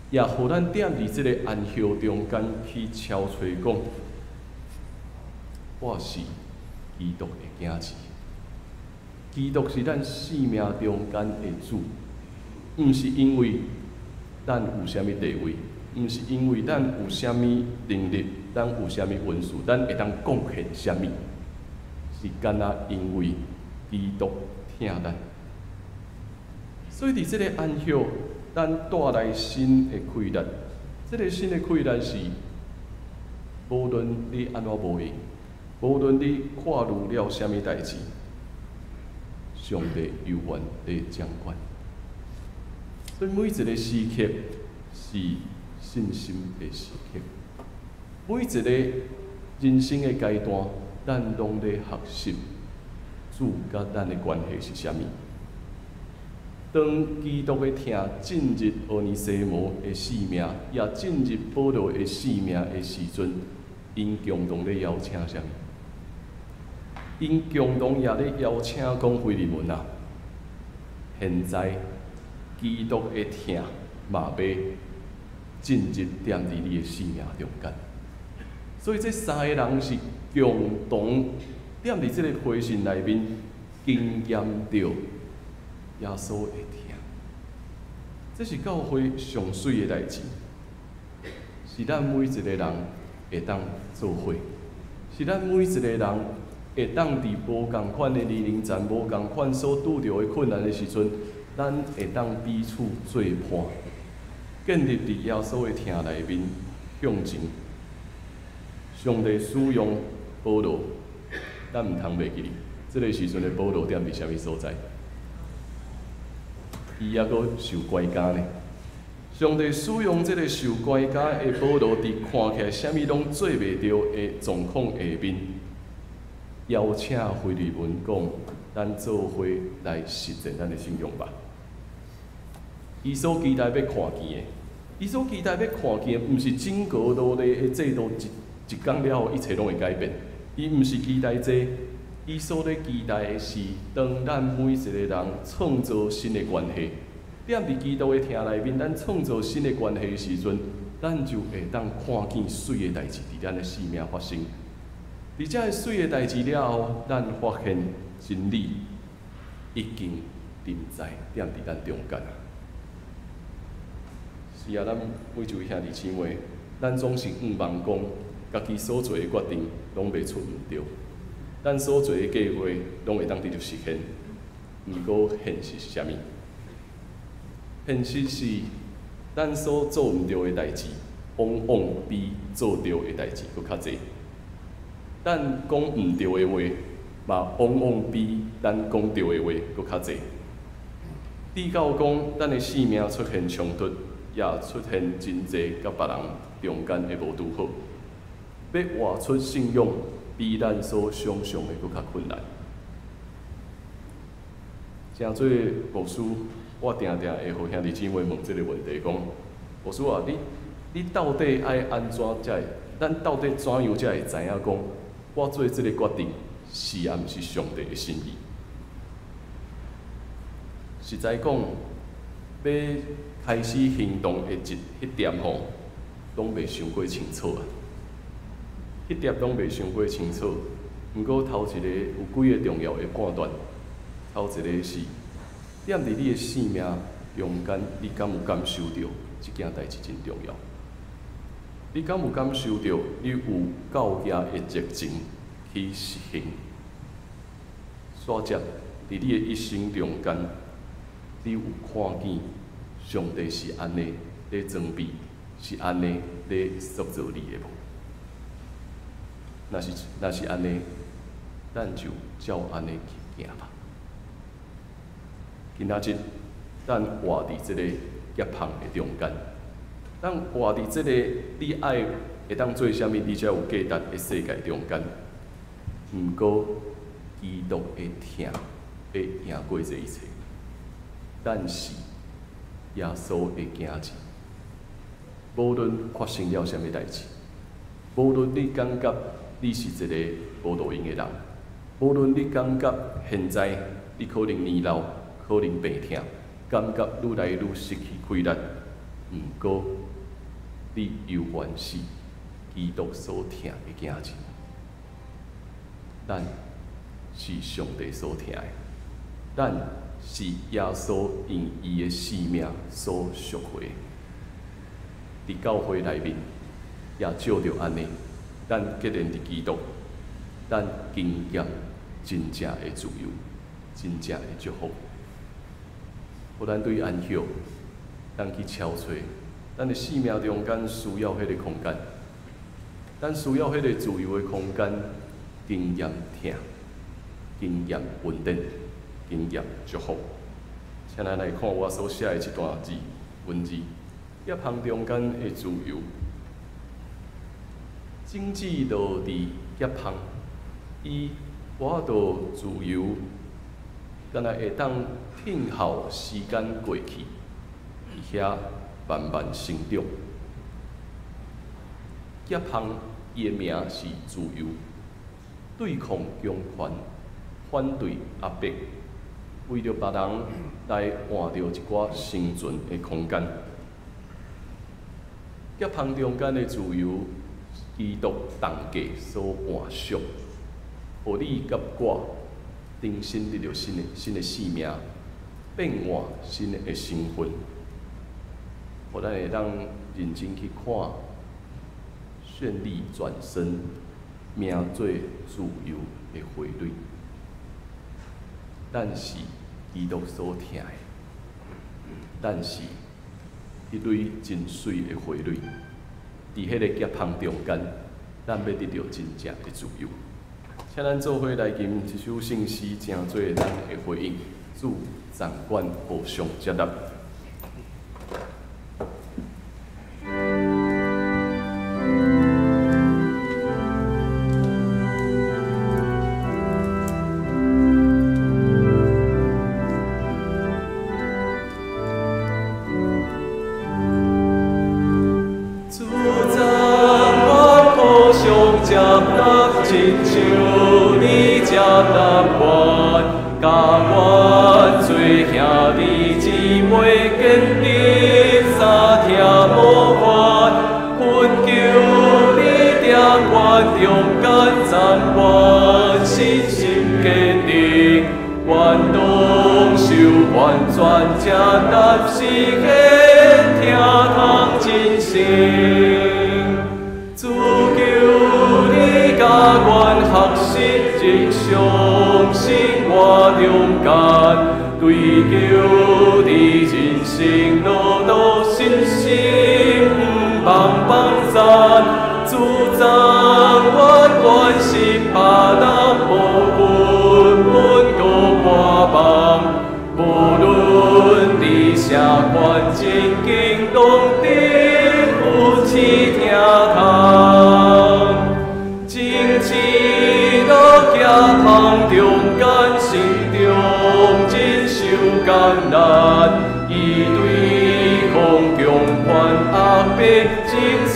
也予咱踮佇這个安息中間去敲槌講：我是基督的囝兒，基督是咱生命中間的主，毋是因為咱有啥物地位，毋是因為咱有啥物能力，咱有啥物恩賜，咱會當貢獻啥物，是干焦因為基督疼咱。所以佇這个安息，咱帶來新的氣力。這个新的氣力是，無論你按怎無閒，無論你看遇了啥物代誌，上帝猶原咧掌管。所以每一个時刻是信心的時刻，每一個人生的階段，咱攏咧學習主佮咱的關係是啥物。當基督的疼進入俄尼西摩的生命，也進入保羅的生命的時陣，𪜶共同咧邀請啥物？𪜶共同也咧邀請講腓利門啊，現在基督的疼嘛欲進入踮佇你的生命中間。所以這三个人是共同踮佇這个批信內面經驗著耶穌的疼，這是教會上媠的代誌，是咱每一個人會當做伙，是咱每一個人會當佇無仝款的年齡層、無仝款所拄著的困難的時陣，咱會當彼此做伴，建立佇耶穌的疼內面向前。上帝使用保羅，咱毋通袂記哩，這个時陣的保羅踮佇啥物所在？伊猶閣受關監呢。上帝使用這个受關監的保羅，佇看起來啥物攏做袂著的狀況下面，邀請腓利門講：咱做伙來實踐咱的信仰吧。伊所期待欲看見的，伊所期待欲看見的，毋是整個奴隸的制度一一工了後，一切攏會改變。伊毋是期待這個，伊所咧期待的是，當咱每一個人創造新的關係，踮佇基督的疼內面，咱創造新的關係的時陣，咱就會當看見媠的代誌佇咱的生命發生。佇這个媠的代誌了後，咱發現真理已經臨在踮佇咱中間啊！是啊，咱每一位兄弟姊妹，咱總是向望講，家己所做的決定攏袂出毋著，咱所做的計劃攏會當得著實現。毋過現實是啥物？現實是咱所做毋著的代誌，往往比做著的代誌閣較濟。咱講毋著的話，嘛往往比咱講著的話閣較濟。直到講咱的生命出現衝突，也出現真濟佮別人中間的無拄好，欲活出信仰，比咱所想像的閣較困難。誠做牧師，我定定會予兄弟姊妹問這个問題，講牧師啊，你到底愛按怎才會？咱到底怎樣才會知影講，我做這个決定是抑毋是上帝的心意？實在講，欲開始行動的一彼點吼，攏袂傷過清楚啊！彼點攏袂傷過清楚。毋過頭一个有幾个重要的判斷，頭一个是，踮佇你的生命中間，你敢有感受著這件代誌真重要？你敢有感受著你有夠額的熱情去實行？煞接佇你的一生中間，你有看見上帝是按呢咧裝備，是按呢咧塑造你的無？若是按呢，咱就照按呢去行吧。今仔日，咱活佇這个夾縫的中間，咱活佇這个你愛會當做啥物，你才有價值的世界中間。毋過，基督的疼會贏過這一切。咱是耶穌的囝兒，無論發生了啥物代誌，無論你感覺你是一个無路用的人。無論你感覺現在你可能年老，可能病痛，感覺愈來愈失去氣力，毋過你猶原是基督所疼的囝兒。咱是上帝所疼的，咱是耶穌用伊的性命所贖回。佇教會內面，也照著按呢，咱結連佇基督，咱經驗真正的自由，真正的祝福。予咱對安息，咱去敲揣，咱的生命中間需要彼个空間，咱需要彼个自由的空間，經驗疼，經驗穩定，經驗祝福。請咱來看我所寫的這段字文字，夾縫中間的自由，種子落佇夾縫，伊無法度自由，敢若會當聽候時間過去，佇遐慢慢成長。夾縫伊的名是自由，對抗強權，反對壓迫，為著別人來換著一寡生存的空間。夾縫中間的自由，基督重價所換贖，予你佮我重新得著新的生命，變換新的身份，予咱會當認真去看，絢麗轉身，名做自由的花蕊。咱是基督所疼的，咱是彼蕊真媠的花蕊。佇彼个夾縫中間，咱欲得著真正的自由。請咱做伙來吟這首聖詩，成做咱的回應。主掌管，互相接納。主掌管，互相接納，親像你接納阮，佮阮做兄弟姊妹，建立三疼模範，懇求你踮阮中間掌管，信心堅定，願當受完全接納，實現疼痛真心。主求你佮阮學習日常生活中間，追求佇人生路途信心毋茫放散。主掌管關心別人，無分阮閣破梦，無論佇啥款情境，攏得扶持疼痛。種子落夾縫中間，成長真受艱難，伊對抗強權壓迫，爭取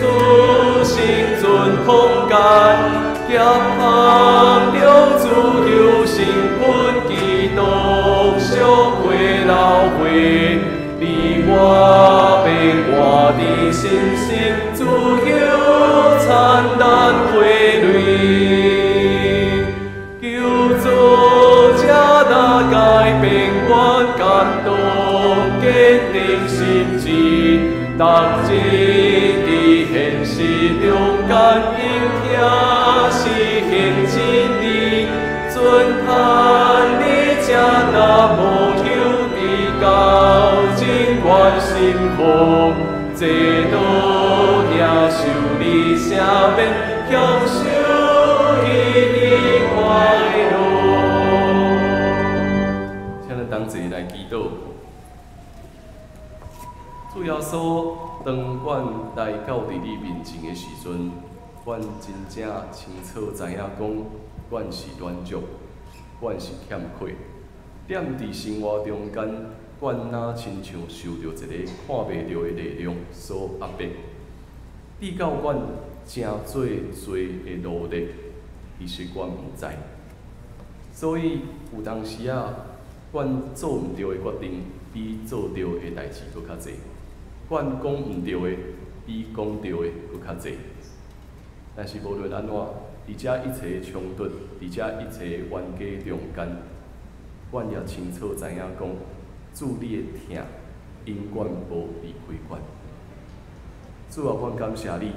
生存空間。夾縫中自由身份，基督贖回流血，你我變換佇信心自由燦爛花蕊。求主這若改變阮感動，堅定心志，逐日佇現實中間，用疼實行真理，尊嘆你這若無求至到真願心福，這道領受你赦免，享受伊的快樂。請咱同齊來祈禱。主耶穌，當阮來到佇你面前的時陣，阮真正清楚知影講，阮是軟弱，阮是欠缺。踮佇生活中間，阮若親像受著一个看袂著的力量所壓迫，至到阮成做罪的奴隸，其实阮毋知。所以有当时啊，阮做毋著的决定，比做著的代誌閣較濟；阮講毋著的，比講著的閣較濟。但是無論按怎，佇遮一切的衝突，佇遮一切的冤家中間，阮也清楚知影講，主你的疼永遠無離開阮。主啊，阮感謝你，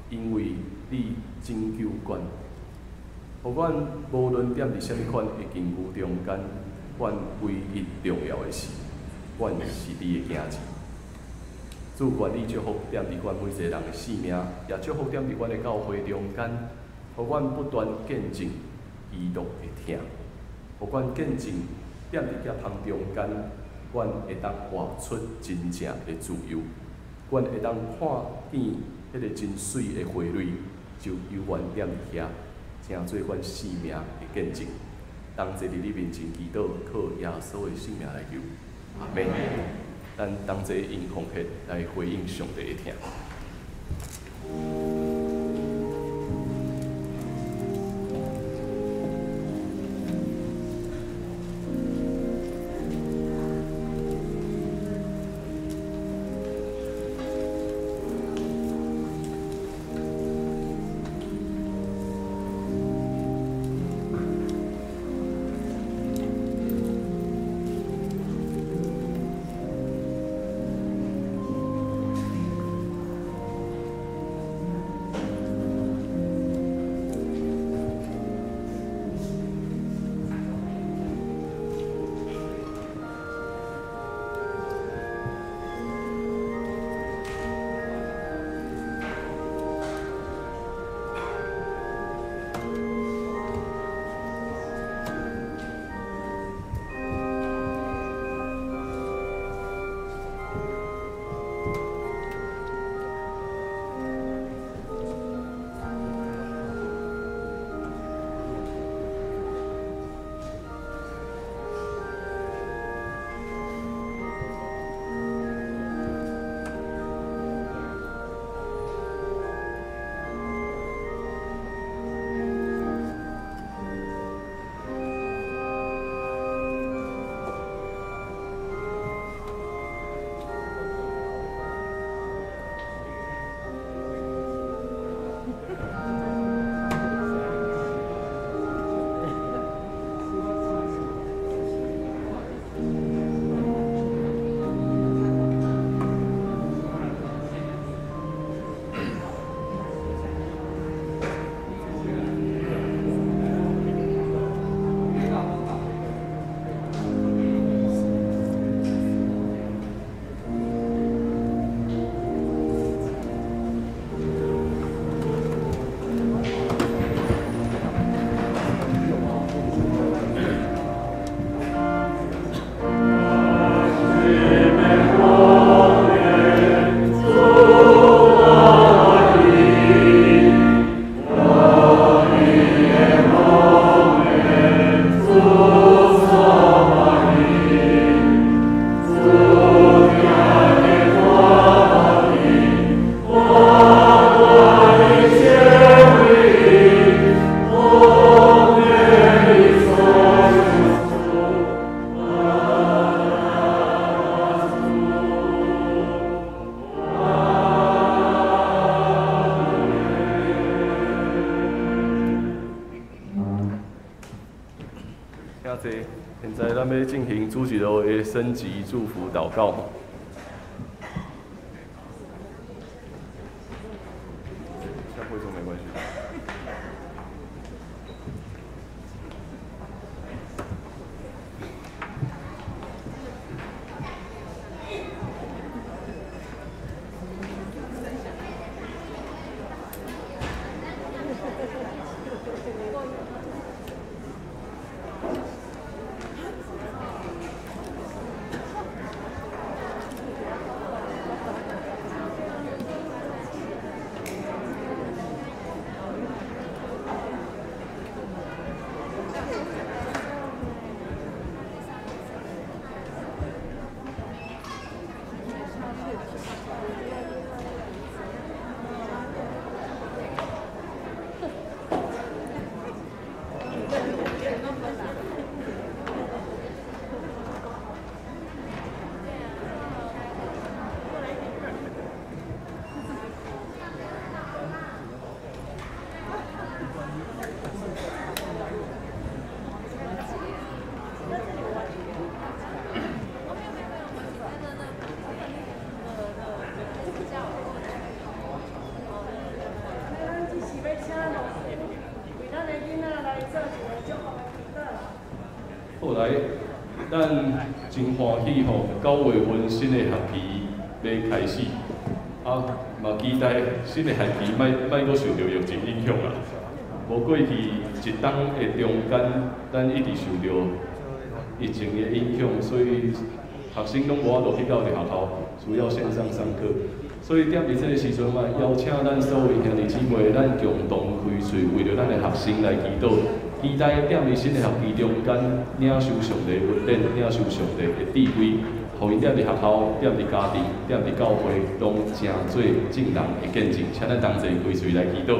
因為你拯救阮，予阮無論踮佇啥物款的境遇中間，阮唯一重要的是，阮是你的囝兒。主，願你祝福踮佇阮每一個人的生命，也祝福踮佇阮的教會中間，予阮不斷見證基督的疼，予阮見證踮佇夾縫中間，阮會當活出真正的自由，阮會當看見彼个真媠的花蕊，就猶原踮佇遐，成做阮生命的見證。同齊佇你面前祈禱，靠耶穌的聖名來求，阿們。咱同齊用奉獻來回應上帝的疼。現在咱欲進行主日學的升級祝福禱告。下會中沒關係。囡仔來做一个祝福的祈禱。後來，咱真歡喜吼，9月份新的學期欲開始，啊，嘛期待新的學期莫莫閣受著疫情影響啦。無過去一冬的中間，咱一直受著疫情的影響，所以學生攏無法度去到佇學校，需要線上上課。所以踮佇這个時陣嘛，邀請咱所有兄弟姊妹，咱共同開喙，為著咱的學生來祈禱，期待踮佇新的學期中間，領受上帝恩典，領受上帝的智慧，予𪜶踮佇學校、踮佇家庭、踮佇教會，攏成做眾人的見證。請咱同齊開喙來祈禱。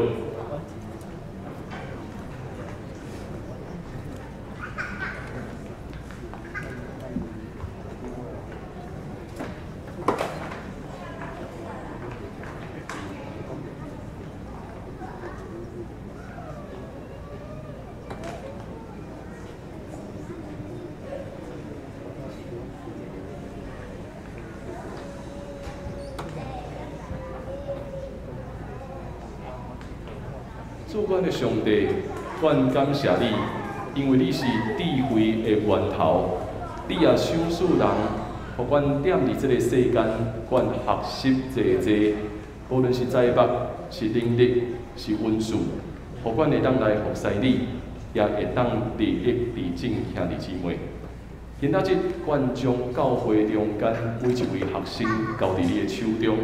主阮的上帝，阮感謝你，因為你是智慧的源頭，你也賞賜人，予阮踮佇這个世間，阮學習濟濟，無論是才學、是能力、是恩賜，予阮會當來服侍你，也會當利益佇眾兄弟姊妹。今仔日，阮將教會中間每一位學生交佇你的手中，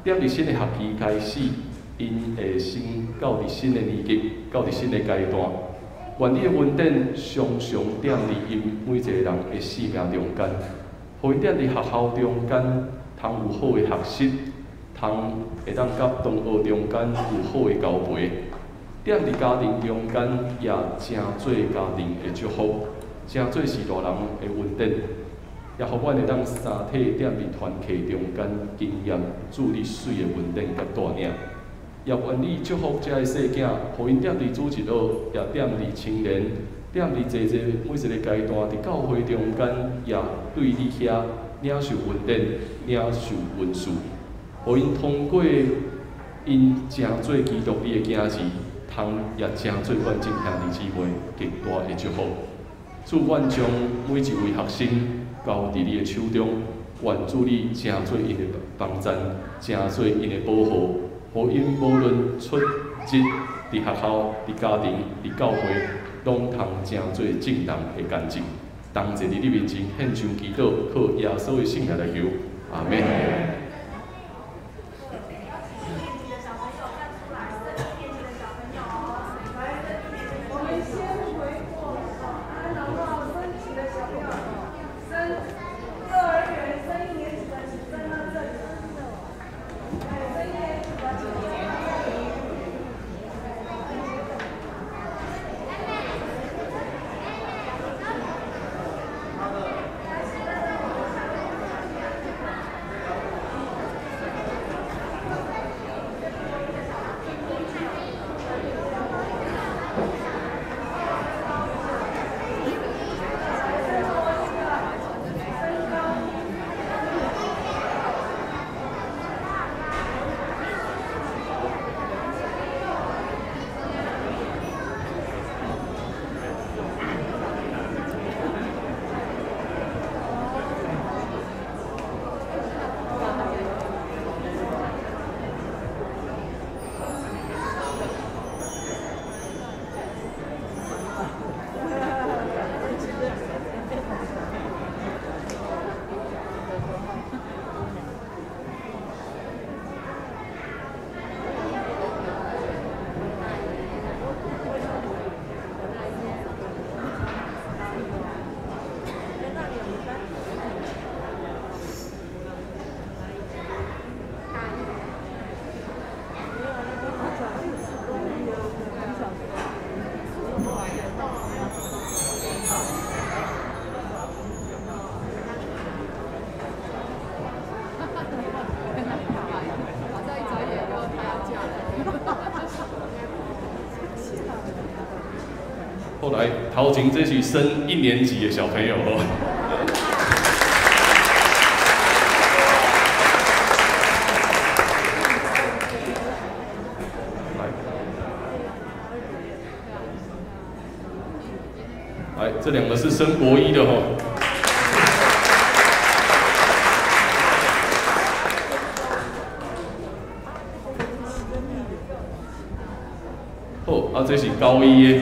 踮佇新的學期開始。𪜶會升到佇新的年級，到佇新的階段。願你的恩典常常踮佇𪜶每一個人的生命中間，予𪜶踮佇學校中間通有好的學習，通會當佮同學中間有好的交陪。踮佇家庭中間也成做家庭的祝福，成做序大人的恩典，也予阮會當三體踮佇團契中間經驗主你水的恩典佮帶領。也願你祝福遮个細囝，予𪜶踮佇主日學，也踮佇青年，踮佇濟濟每一个階段，佇教會中間，也對你遐領受恩典，領受恩賜，予𪜶通過𪜶成做基督你的囝兒，通也成做阮眾兄弟姊妹極大的祝福。主，阮將每一位學生交佇你的手中，願主你成做𪜶的幫贊，成做𪜶的保護。予𪜶無論出入佇學校、佇家庭、佇教會，攏通成做眾人的見證。同齊佇你面前獻上祈禱，靠耶穌的聖名來求，阿們。後來頭前這是升一年級的小朋友哦。來，這兩個是升國一的吼。好，啊，這是高一的。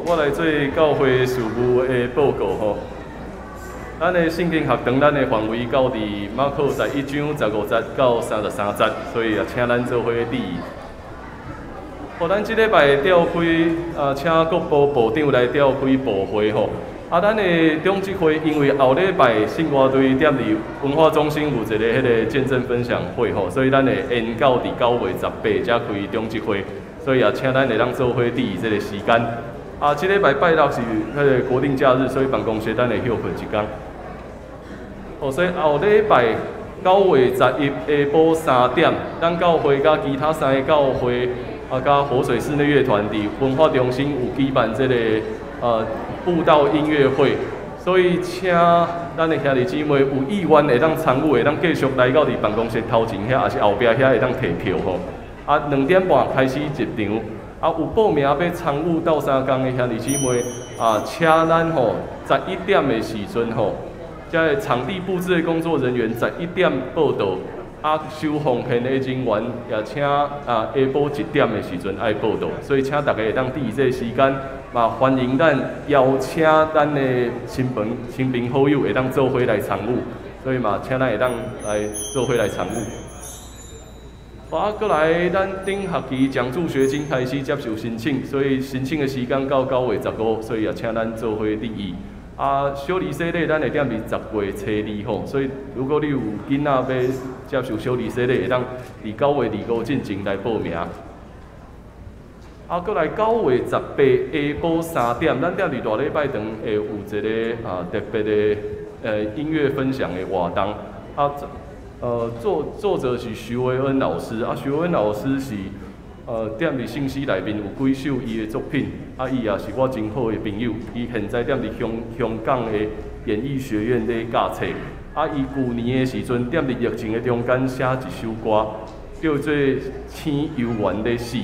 我來做教會事務的報告吼。咱的聖經學堂，咱的範圍到佇馬可11章15節到33節，所以也請咱做伙注意。好，咱這禮拜召開啊，請各部部長來召開部會吼。啊，咱的長執會因為後禮拜信歌隊踮佇文化中心有一個彼個見證分享會吼，所以咱會延到佇9月18才開長執會，所以也請咱會當做伙注意這個時間。啊，這禮拜拜六是彼個國定假日，所以辦公室咱會歇睏一工。哦，所以後禮拜9月11下晡3點，咱教會佮其他三個教會啊，佮活水室內樂團佇文化中心有舉辦這個布道音樂會，所以請咱的兄弟姊妹有意願會當參與，會當繼續來到佇辦公室頭前遐，抑是後壁遐會當提票吼。啊，2點半開始入場。啊，有報名欲參與鬥相共的兄弟姊妹啊，請咱吼11點的時陣吼，這个場地布置的工作人員11點報到，啊，收奉獻的人員也請啊下晡1點的時陣愛報到，所以請大家會當佇這個時間，嘛歡迎咱邀請咱的親朋親朋好友會當做伙來參與，所以嘛請咱會當來做伙來參與。啊，閣來，咱頂學期獎助學金開始接受申請，所以申請的時間到9月15，所以也請咱做伙注意。啊，小兒洗禮咱會踮佇10月初2吼，所以如果你有囡仔欲接受小兒洗禮，會當佇9月25進前來報名。啊，閣來9月18下晡3點，咱踮佇大禮拜堂會有一個啊特別的音樂分享的活動。啊。作者是徐維恩老師，啊，徐維恩老師是踮佇信息內面有幾首伊的作品，啊，伊也是我真好的朋友，伊現在踮佇香港的演藝學院咧教冊，啊，伊舊年的時陣踮佇疫情的中間寫一首歌，叫做《請猶原咧死》，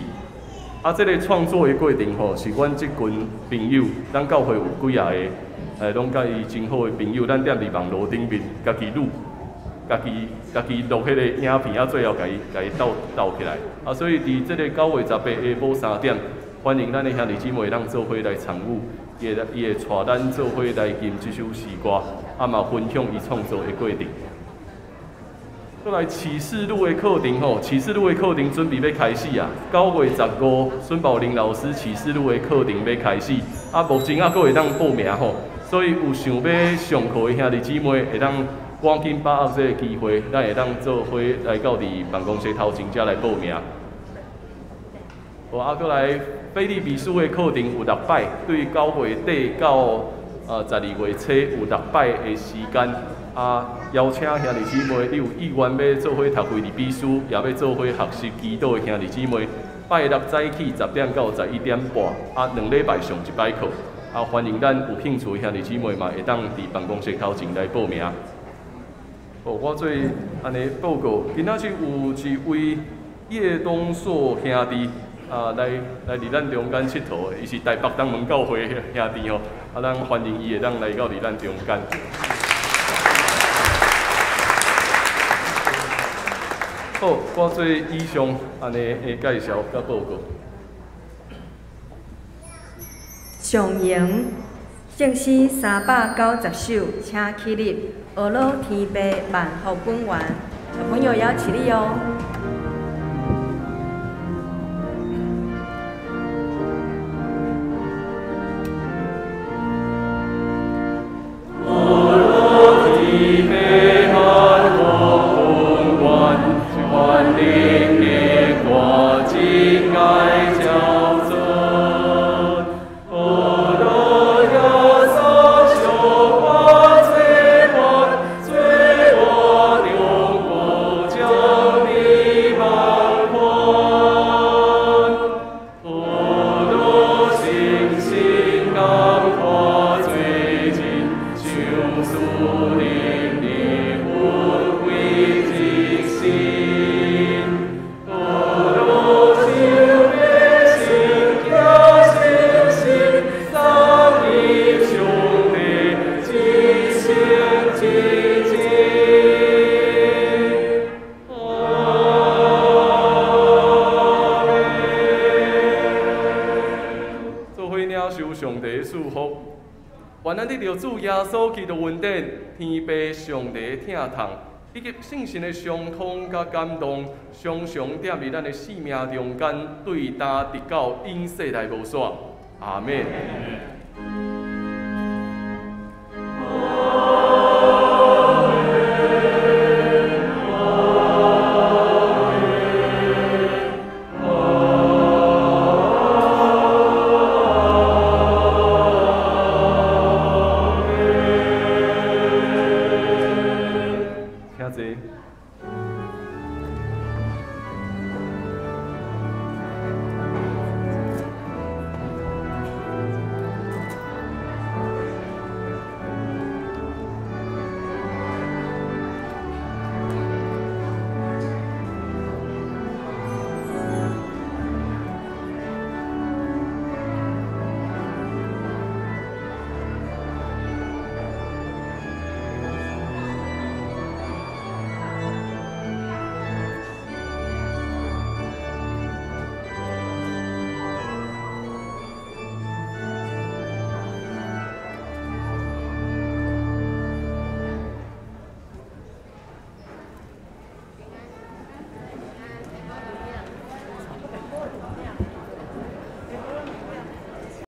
啊，這個創作的過程吼，是阮這群朋友，咱教會有幾仔个，攏佮伊真好的朋友，咱踮佇網路頂面家己錄。家己錄彼個影片，啊，最後共伊鬥鬥起來。啊，所以佇這個9月18下晡3點，歡迎咱的兄弟姊妹當做伙來參與，伊會帶咱做伙來吟這首詩歌，啊嘛分享伊創作的過程。閣來啟示錄的課程吼，啟示錄的課程準備欲開始啊！9月15，孫寶玲老師啟示錄的課程欲開始，啊，目前猶閣會當報名吼，所以有想欲上課的兄弟姊妹會當。趕緊把握這個機會，咱會當做伙來到佇辦公室頭前遮來報名。好，啊，閣來腓立比書的課程有6擺，對9月底到12月初有6擺的時間。啊，邀請兄弟姊妹，你有意願欲做伙讀腓立比書，也欲做伙學習祈禱的兄弟姊妹，拜六早起10點到11點半，啊，2禮拜上一擺課。啊，歡迎咱有興趣的兄弟姊妹嘛，會當佇辦公室頭前來報名。哦，我做按呢報告，今仔日有一位葉東碩兄弟啊，來佇咱中間𨑨迌的，伊是台北東門教會的兄弟吼，啊，咱歡迎伊會當來到佇咱中間。好，我做以上按呢的介紹佮報告。上營聖詩390首，請起立。學老天父萬福本源，小朋友也要起立哦。款能的歌，真爱照准。呵咾耶稣相我做伴，做我中无将你放宽。呵咾信心感看做真，相思灵的恩惠一生。呵咾想欲成行信心，送入上帝一生一世。阿們。做伙領受上帝的祝福，願咱得著主耶穌基督恩典、天父上帝的疼痛，以及聖神的相通佮感動，常常踮佇咱的生命中間，對今直到永世來無煞。阿們。